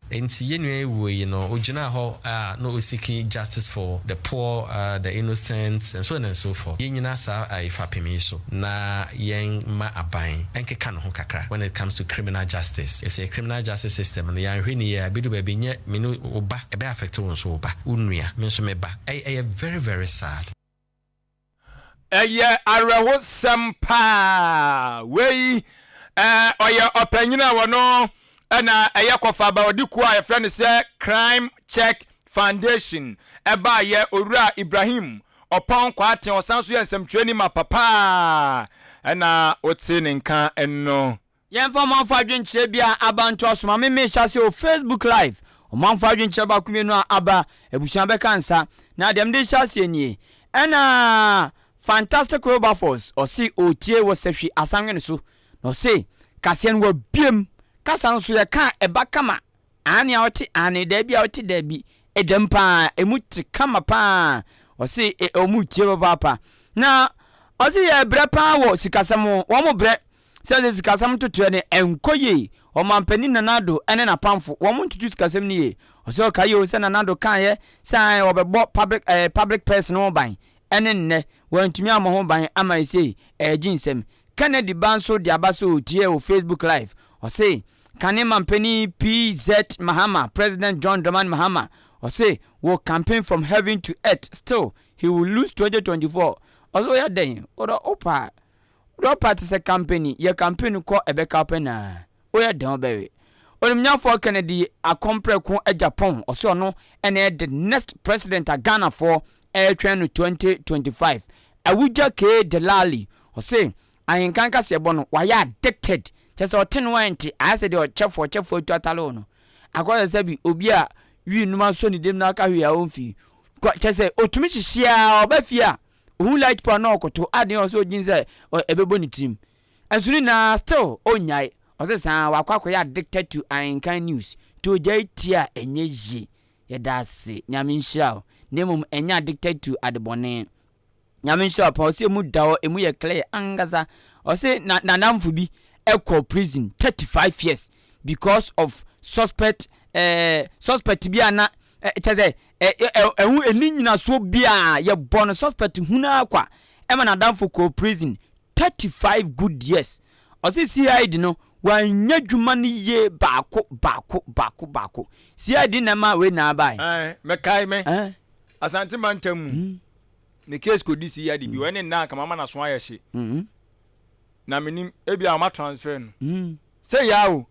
Enti yɛn nua yi wuo yi no, ogyinaa hɔ a na ɔseeki justice for the poor, the innocent and so on and so forth. Yɛnnyina saa fapem yi so na yɛn mma aban nkeka ne ho kakra when it comes to criminal justice. Efisɛ yɛ criminal justice system no yɛanhwɛ no yie a ɛbɛdu baabi nyɛ me ne wo ba, ɛbɛ affect wo nso wo ba, wo nua, me nso me ba. Ɛyɛ very very sad. Ɛyɛ awerɛhosɛm paa. Wei ɔyɛ ɔpanyin a wɔno na ɛyɛ kɔfaba ɔde kuo a yɛfrɛ no sɛ Crime Check Foundation ɛbaayɛ Owura Ibrahim Ɔpɔn Kwarteng ɔsan so yɛ nsɛmtwerɛni ma papa ɛna wote ne nka no. Yɛmfa ɔmanfo adwenkyerɛ bi a aba ntoa so ma me mehyɛ ase wɔ Facebook live. Ɔmanfo adwenkyerɛ baako mmienu a aba, abusua bɛka nsa. Na deɛ mede rehyɛ aseɛ nie. Ɛna Fantastic Wilberforce ɔse ɔretie wɔ Sahwi Asanwene so. Na ɔse kaseɛ no wabiem. Kasa no so yɛka a ɛba kama. Aane a ɔte aane, daabi a ɔte daabi. Ɛda mu paa, ɛmu te kama paa. Ɔse e, ɔmo retie papaapa. Na ɔse yɛrebrɛ paa wɔ sikasɛm ho. Wɔn brɛ sɛ sɛ sikasɛm ntotoɛ no ɛnkɔ yie. Ɔmanpanin Nana Addo ne n'apamfo, wɔn ntoto sikasɛm no yie. Ɔse ɔkae o sɛ Nana Addo kaeɛ sɛ ae ɔbɛbɔ public, eh, public purse no ho ban. Ɛne nnɛ, wantumi ammɔ ho ban ama ɛsei ɛregye nsam. Kennedy ba nso de aba sɛ ɔretie wɔ Facebook live. Ɔse Kane Mampanin PZ Mahama, President John Dramani Mahama, ɔse will campaign from heaven to earth still he will lose 2024. Ɔse woyɛ dɛn? Wodɔ wopa wodɔ wopa te sɛ campaign yɛ campaign kɔ ɛbɛka wopɛ naa woyɛ dɛn wobɛwe. Onimnyafoɔ Kennedy Akompreko Agyapong ɔse ɔno ɛna ɛyɛ the next president a Ghanafoɔ ɛretwɛn no 2025. Awugya K Delali ɔse Ahenkan kaseɛbɔ no wayɛ addicted kyerɛ sɛ ɔte no a ɛnte ayɛ sɛ deɛ ɔkyɛfoɔ ɔkyɛfoɔ atu atale wo no akɔyɛ sɛ bi obi a wii num asɔ ne dam na aka hwee a ɔmfi kyerɛ sɛ ɔtumi hyehye a ɔba fie a ɔhu light pole na ɔkoto adeɛ ɔsɛ ɔgyin sɛ ɛbɛbɔ ne tirim ɛnso ne nyinaa still ɔnnyae ɔsɛ saa wakɔ akɔyɛ addicted to ahenkan news nti ɔgyae tie a ɛnyɛ yie yɛda ase nyame nhyira wo na mmom ɛnyɛ addicted to adebɔne Nyame nhyira wo paa ɔse emu da hɔ emu yɛ clear ankasa ɔse na nanamfo bi ɛkɔ prison 35 years because of suspect eh, suspect bi a na eh, kyɛ sɛ ɛho ɛni nyinasoɔ bi a yɛbɔ no suspect hunu akwa ɛma nadamfo kɔ prison 35 good years ɔse CID no wanyɛ dwuma no yie baako baako baako baako CID na ɛma wei na abae. Mɛkae me Asante mantam mu. Ne case kɔdi CID bi, ɛne nna anka mama n'aso ayɛ hye. Na menim, ebia wɔma transfer no. Sɛ yaa o,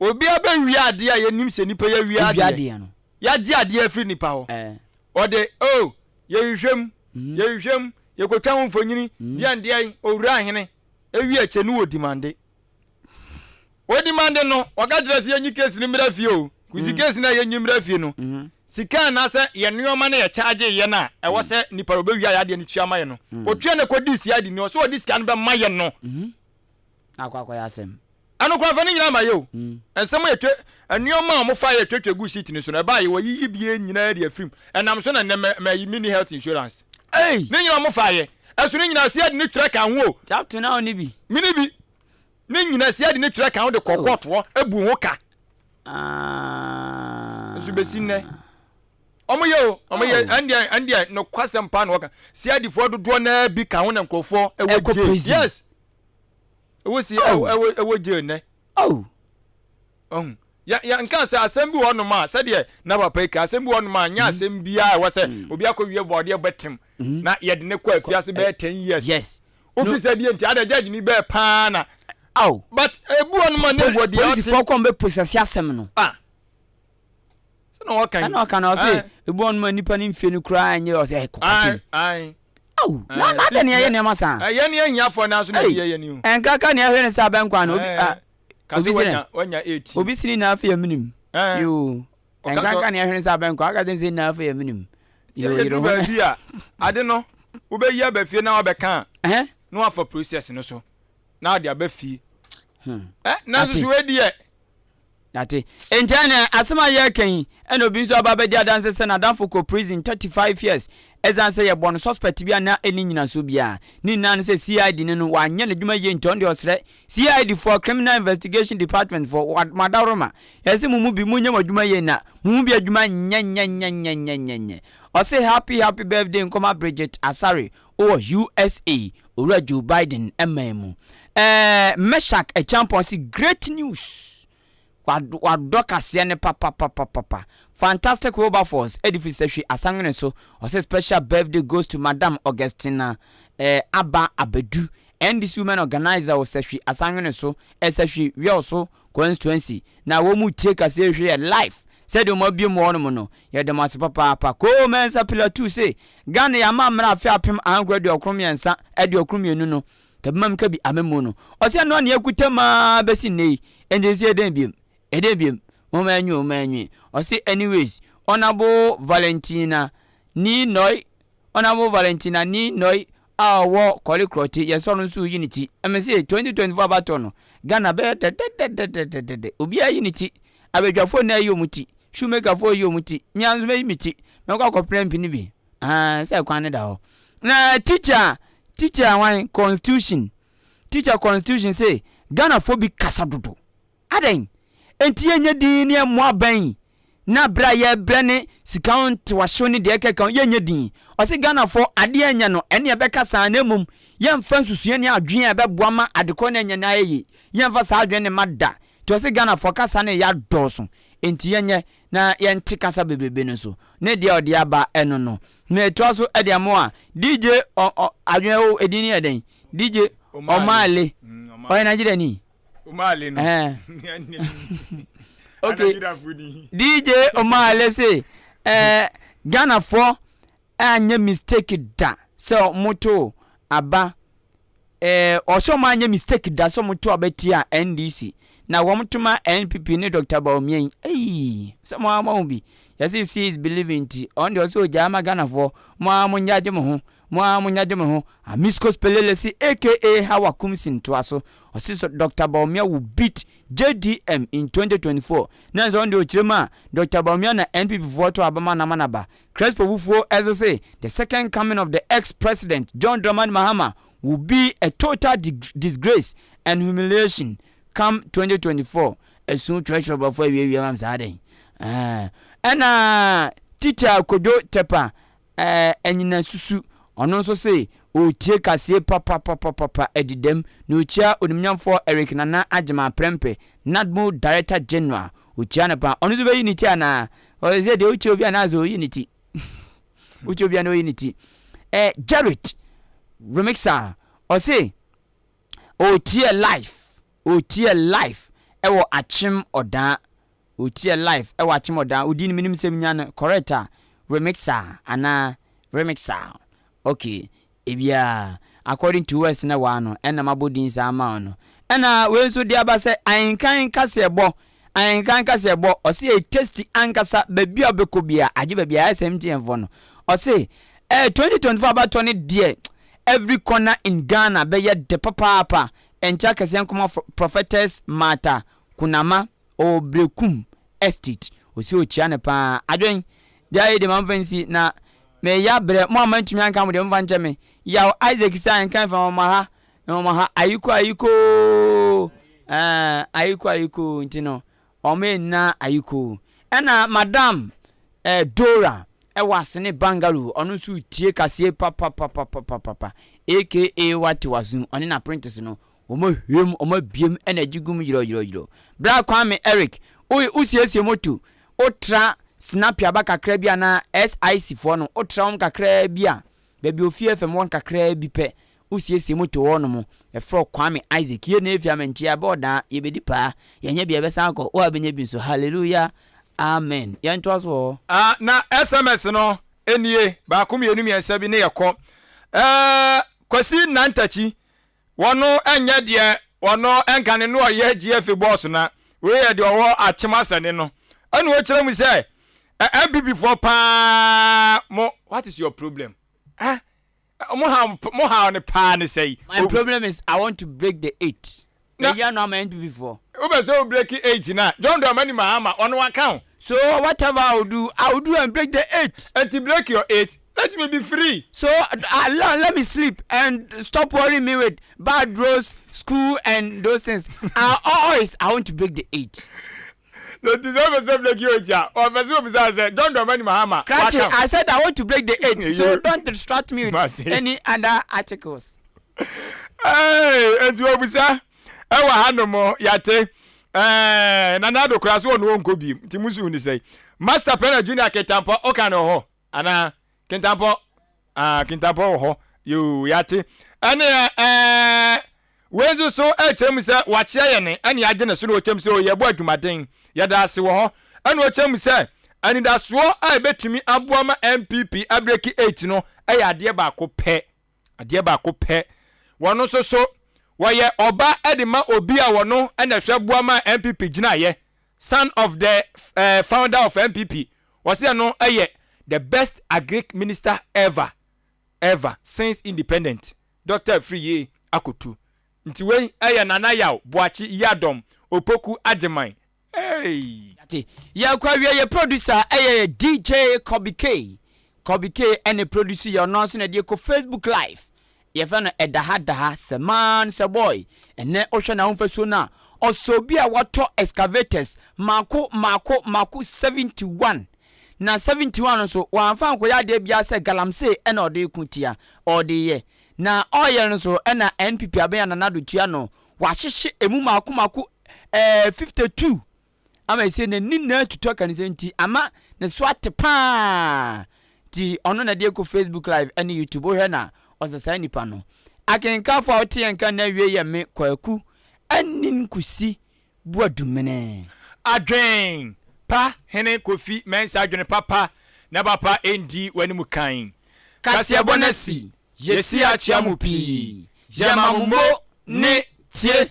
obi abɛwia adeɛ a yɛnim sɛ nipa yi awia adeɛ. no. Yɛagye adeɛ afiri nipa hɔ. Ɔde, oh, yɛhwehwɛ mu, yɛhwehwɛ mu, yɛkɔtwa ho mfonyini, deɛn deɛn, owura ahene, ewie akyire no wɔ dimande. Odimande no, ɔka kyerɛ sɛ yɛnyi case no mmra fie o. Kusi case no a yɛnyi mmra fie no, sika anaasɛ yɛn nneɛma no yɛ charge yɛn a ɛwɔ sɛ nipa no ɔbɛwia yɛ adeɛ no tua ma yɛn no. Otua no kɔdi CID ni, ɔsɛ ɔde sika no bɛma yɛn no. Akɔ akɔyɛ asɛm. Ɛno koraa fa ne nyinaa ma yɛ o. Nsɛm a yɛtwa, nneɛma a wɔfa yɛ twatwa gu sheet no so no, ɛbaa yɛ wɔyiyi bie nyinaa de afirim. Ɛnam so na nnɛ mɛ mɛ mini health insurance. Ei! Ne nyinaa wɔfa yɛ. Ɛso ne nyinaa CID no twerɛ ka ho o. Chapter na ɔne bi. Mini bi. Ne nyinaa CID no twerɛ ka ho de kɔ oh. kɔɔto hɔ ebu ho ka. Ah. Nso besi nnɛ. Wɔn yɛ o, wɔn yɛ oh. ɛndeɛ ɛndeɛ nokwasɛm paa na wɔka. CID foɔ dodoɔ naa bi ka ho na nkurɔfoɔ ɛwɔ jail. Yes. Ɛwɔ si oh. ɛwɔ ɛwɔ jail nnɛ. Oh. Ɔhu. Yɛ yɛ nka sɛ asɛm bi wɔ hɔnom a sɛdeɛ na papa yi ka asɛm bi wɔ hɔnom a nyɛ mm-hmm. asɛm biara ɛwɔ sɛ mm. obi akɔ wie bɔɔdeɛ bɛtem mm-hmm. na yɛde ne kɔ afiase bɛyɛ 10 years. Yes. Wofi sɛ deɛ nti ada judge ni bɛɛ paa na. Aw. But ebu hɔnom a ne wɔ deɛ ɔte. Polisifoɔ kɔn bɛ process asɛm no. Ah. Sɛ na ɔka yi. Ɛna ɔka na ɔse ebu hɔnom a nipa ne mfie no koraa nyɛ ɔsɛ ɛkɔkɔsi. Ayi. Aw, na na adɛn na yɛyɛ nneɛma saa? Yɛn ne ahiafoɔ naa so na ebi yɛ yɛn ni o. Nkraka nea ɛhwɛ ne sɛ abɛnkwa no obi a obi sini wanya 18. Obi sini na afei aminim. Yoo. Nkraka nea ɛhwɛ ne sɛ abɛnkwa aka kyerɛ sɛ na afei aminim. Yoo yere ho. Baabi a ade no wobɛyi aba fie na wabɛka a na wafa process no so na ade aba fie. Hmm. Eh, nanso so wei deɛ Yɛate. Enti ɛneɛ asɛm a yɛreka yi ɛna obi nso aba abɛdi adanse sɛ n'adamfo kɔ prison 35 years ɛsiane sɛ yɛbɔ no suspect bi a na ɛnni nyinasoɔ biara. Ne nyinaa ne sɛ CID no no wanyɛ n'adwuma yie nti ɔno deɛ ɔsrɛ CID foɔ, Criminal Investigation Department foɔ, mo adaworoma, yɛse mo mu bi monyɛ mo adwuma yie na mo mu bi adwuma nyɛ nyɛ nyɛ nyɛ nyɛ nyɛ nyɛ. Ɔse happy happy birthday nkɔma Bridget Asare wɔ USA, Owura Joe Biden man mu. Ɛɛ Meshack Acheampong se great news. Wadɔ kaseɛ no papapapapa. Fantastic Wilberforce ɛde firi Sahwi Asanwene so. Ɔse special birthday goes to Madam Augustina eh, Aba Abedu, NDC Women Organizer wɔ Sahwi Asanwene so, eh, Sahwi Wiawso Constituency. Na wɔn mu tie kaseɛ hwɛ yɛ live. Sɛdeɛ wɔn abue mu wɔ hɔnom no, yɛda mo ase papaapa. Koo Mensah Pillar 2 se, Ghana yɛama mmara afe 1993 92 no, kabimam kabi amammuo no. Ɔse ɛno ara na yɛkuta mu ara bɛsi nnɛ yi, enti nse ɛdɛn biom? Ɛdɛn biom? Momma ɛnwe o, momma ɛnwe. Ɔse anyways, Honourable Valentina Nii Noi Honourable Valentina Nii Noi a ɔwɔ Korle Krɔte, yɛsɔ no nso reyi ne ti. Mese 2024 abatoɔ no, Ghana bɛyɛ dɛdɛdɛdɛdɛdɛdɛ. Obiara yi ne ti. Abadwafoɔ nyinaa yi wɔn ti. Shoemakerfoɔ yi wɔn ti. Me ara nso mɛyi me ti. Mɛkɔ akɔpra mpi no bi. Ahaa, sɛ kwan no da hɔ. Na teacher, teacher hwan? Constitution. Teacher constitution se Ghanafoɔ bi kasa dodo. Adɛn nti yɛnyɛ dinn ne yɛmmɔ abɛn na berɛ a yɛrebrɛ ne sika ho ntewahyew ne deɛ ɛkeka ho yɛnyɛ dinn? Ɔse Ghanafoɔ adeɛ ɛnyɛ no ɛne ɛbɛka saa na mmom yɛmfa nsusuiɛ ne adwene a ɛbɛboa ma adekorɔ no ɛnyɛ no ayɛ yie yɛmfa saa adwene no mma da nti ɔse Ghanafoɔ kasa no ɛyɛ adɔɔso nti yɛnyɛ na yɛnte kasa bebrebe no so ne deɛ ɔde aba ɛno no na ɛtoa so ɛde ama a DJ ɔ ɔ adwene o edin no yɛ dɛn DJ Omale ɔyɛ Nigeriani Omale no. Eh. okay. DJ Omale se eh, Ghanafoɔ anyɛ mistake da sɛ wɔto aba eh, ɔsɛ wɔn anyɛ mistake da sɛ wɔto aba tia NDC na wɔn to ma NPP ne Dr. Bawumia yi ei sɛ mo ara mo ahu bi yɛse see is believing nti ɔno deɛ ɔsɛ ogyaa ma Ghanafoɔ mo ara mo nyagye mo ho Mo ara mo nyagye mo ho. Amiscos Pelelesi aka Hawa Kumsin toa so, ɔse sɛ Doctor Bawumia will beat JDM in 2024 na nso ɔno deɛ ɔkyerɛ mu a Doctor Bawumia na NPP foɔ to aba ma no ama no aba. Crespo Fufuo nso se the second coming of the ex-president John Dramani Mahama will be a total disgrace and humiliation come 2024. Ɛso twerɛtwerɛ bɔfoɔ awiawia mam saa dɛn? Ɛna Teacher Kojo Tepa Ɛɛ anyina susu. Ɔno nso se ɔretie kaseɛ papapapapa adi dɛm na ɔkyia Onimnyamfoɔ Eric Nana Agyemang Prempeh, NADMO Director General. Ɔkyia no paa. Ɔno nso bɛyi ne ti anaa? Ɔsɛ sɛ deɛ wokyia obi anaa sɛ ɔyi ne ti. Wokyia obi anaa ɔyi ne ti. Eh, Jared remixer ɔse ɔretie life, ɔretie life ɛwɔ Akyem Ɔdaa, ɔretie life ɛwɔ Akyem Ɔdaa, wodi no menim sɛ menya no correct a, remixer anaa remixer, okay. Ebia according to words na waa no ɛna mabɔ din saa ama wo no. Ɛna wei nso de aba sɛ ahenkan kaseɛbɔ, ahenkan kaseɛbɔ, ɔse ɛyɛ tasty ankasa baabi a wobɛkɔ biara, agye baabi a ayɛ sɛ MTN foɔ no. Ɔse eh, 2024 abatoɔ no deɛ every corner in Ghana bɛyɛ dɛ papaapa. Ɛnkyɛ akɛseɛ nkɔma Prophetess Martha Kunama Ɔwɔ Berekum estate. Ɔsi ɔkyia no paa. Adwen, deɛ ayɛ deɛ ma mfa nsi na meyɛ abrɛ. Mo a mantumi anka mo deɛ momfa nkyɛ me. Yaw Isaac sɛ anka mfa mama ha, mama ha. Ayiko ayikoo, ɛɛ ayiko ayikoo nti no wɔn nna ayikoo. Ɛna madam eh, Dora ɛwɔ Asene Bangalore ɔno nso retie kaseɛ papapapapapa aka wate waso ɔne n'apprentice no Wɔahwam, wɔabiem na agye gum yerɛwyerɛwyerɛw. Bra Kwame Eric, wo wosiesie moto, wotra Snappy aba kakra bi anaa SIC foɔ no, wotra wɔn kakraa bi a, baabi Ofie FM wɔ no kakraa bi pɛ, wosiesie moto wɔ hɔnom. Yɛfrɛ wo Kwame Isaac. Yie na efi Amankyia, ɛbɛ ɔdaa, yɛbɛdi paa, yɛnyɛ bi a yɛbɛsan akɔ, wo a wobɛnya bi nso, hallelujah, amen. Yɛntoa so wɔ hɔ. Ah, na SMS no nie, baako mmienu mmiɛnsa bi ne yɛkɔ. Eh, Kwasi Nantakyi, Wɔno nyɛ deɛ wɔno nkane no ɔyɛ GFA boss na wei yɛ deɛ ɔwɔ akyem asɛne no ɛna ɔkyerɛ mu sɛ NPP foɔ paa mo what is your problem eh mo haw mo haw ne paa ne sɛi. My problem is I want to break the 8. Na yɛ no ama NPP foɔ. Wopɛ sɛ wo break 8 na John Dramani Mahama ɔno waka ho. So whatever I will do, I will do and break the 8. Enti break your 8 Let me be free. So uh, let me sleep and stop worrying me with bad roads, school and those things. I always I want to break the 8. So ti sɛ ɔpɛ sɛ break your 8 a, ɔpɛ sɛ obisa sɛ John Dramani Mahama. Krachi, I said I want to break the 8, so don't distract me with any other articles. Hey, enti obisa ɛwɔ ha nom yate. Eh, Nana Addo koraa so ɔno ɔnkɔ biem. Nti musu ni sɛ Master Pena Junior Ketampɔ ɔka no hɔ. Anaa? Kintampɔ? Ah, kintampɔ wɔ hɔ. Yoo, yɛate. Ɛne ɛɛ, wei nso so ɛkyerɛ mu sɛ wakyea yɛn ɛne agye ne so na ɔkyerɛ mu sɛ yɛbɔ adwumaden. Yɛda ase wɔ hɔ. Ɛna ɔkyerɛ mu sɛ anidasoɔ a ɛbɛtumi aboa ma NPP abreki 8 no ɛyɛ adeɛ baako pɛ. Adeɛ baako pɛ. Wɔn nso so, wɔyɛ ɔba de ma obi a wɔno na ɛhwɛ boa ma NPP gyinaeɛ. Son of the eh, founder of NPP. Wɔse ɛno yɛ the best agric minister ever ever since independent Doctor Afriyie Akoto. Nti wei yɛ Nana Yaw Boakye Yiadom Opoku Agyeman eii. Yate. Yɛkɔ awie yɛ producer ɛyɛ DJ Kobe K. Kobe K ɛna produce yɛ ɔno nso na ɛde kɔ Facebook live. Yɛfrɛ no ɛdaha daha sɛ man sɛ boy. Ɛnɛ wohwɛ n'ahofasuo no a ɔsɛ obi a watɔ excavators mako mako mako 71. Na 71 no nso wamfa ankɔyɛ adeɛ biara sɛ galamsey ɛna ɔde reko tia ɔde yɛ. Na ɔreyɛ no nso ɛna NPP abɛn a Nana Addo tua no wahyehye emu mako mako ɛɛ 52 ama ɛsɛ n'ani nyinaa tutu aka ne sɛ nti ama ne so ate paa nti ɔno na ɛde kɔ Facebook live ɛne YouTube wohwɛ na ɔsɛ saa nipa no akenkanfo a wote yɛn nka na awie yɛ me Kwaku Anin Kusi Boadumene. Adwen pa hene Kofi Mensah adwene papa na papa ndi w'anim kan. Kaseɛbɔ no asi, yɛsi akyea mo pii, yɛma mo mo ne tie.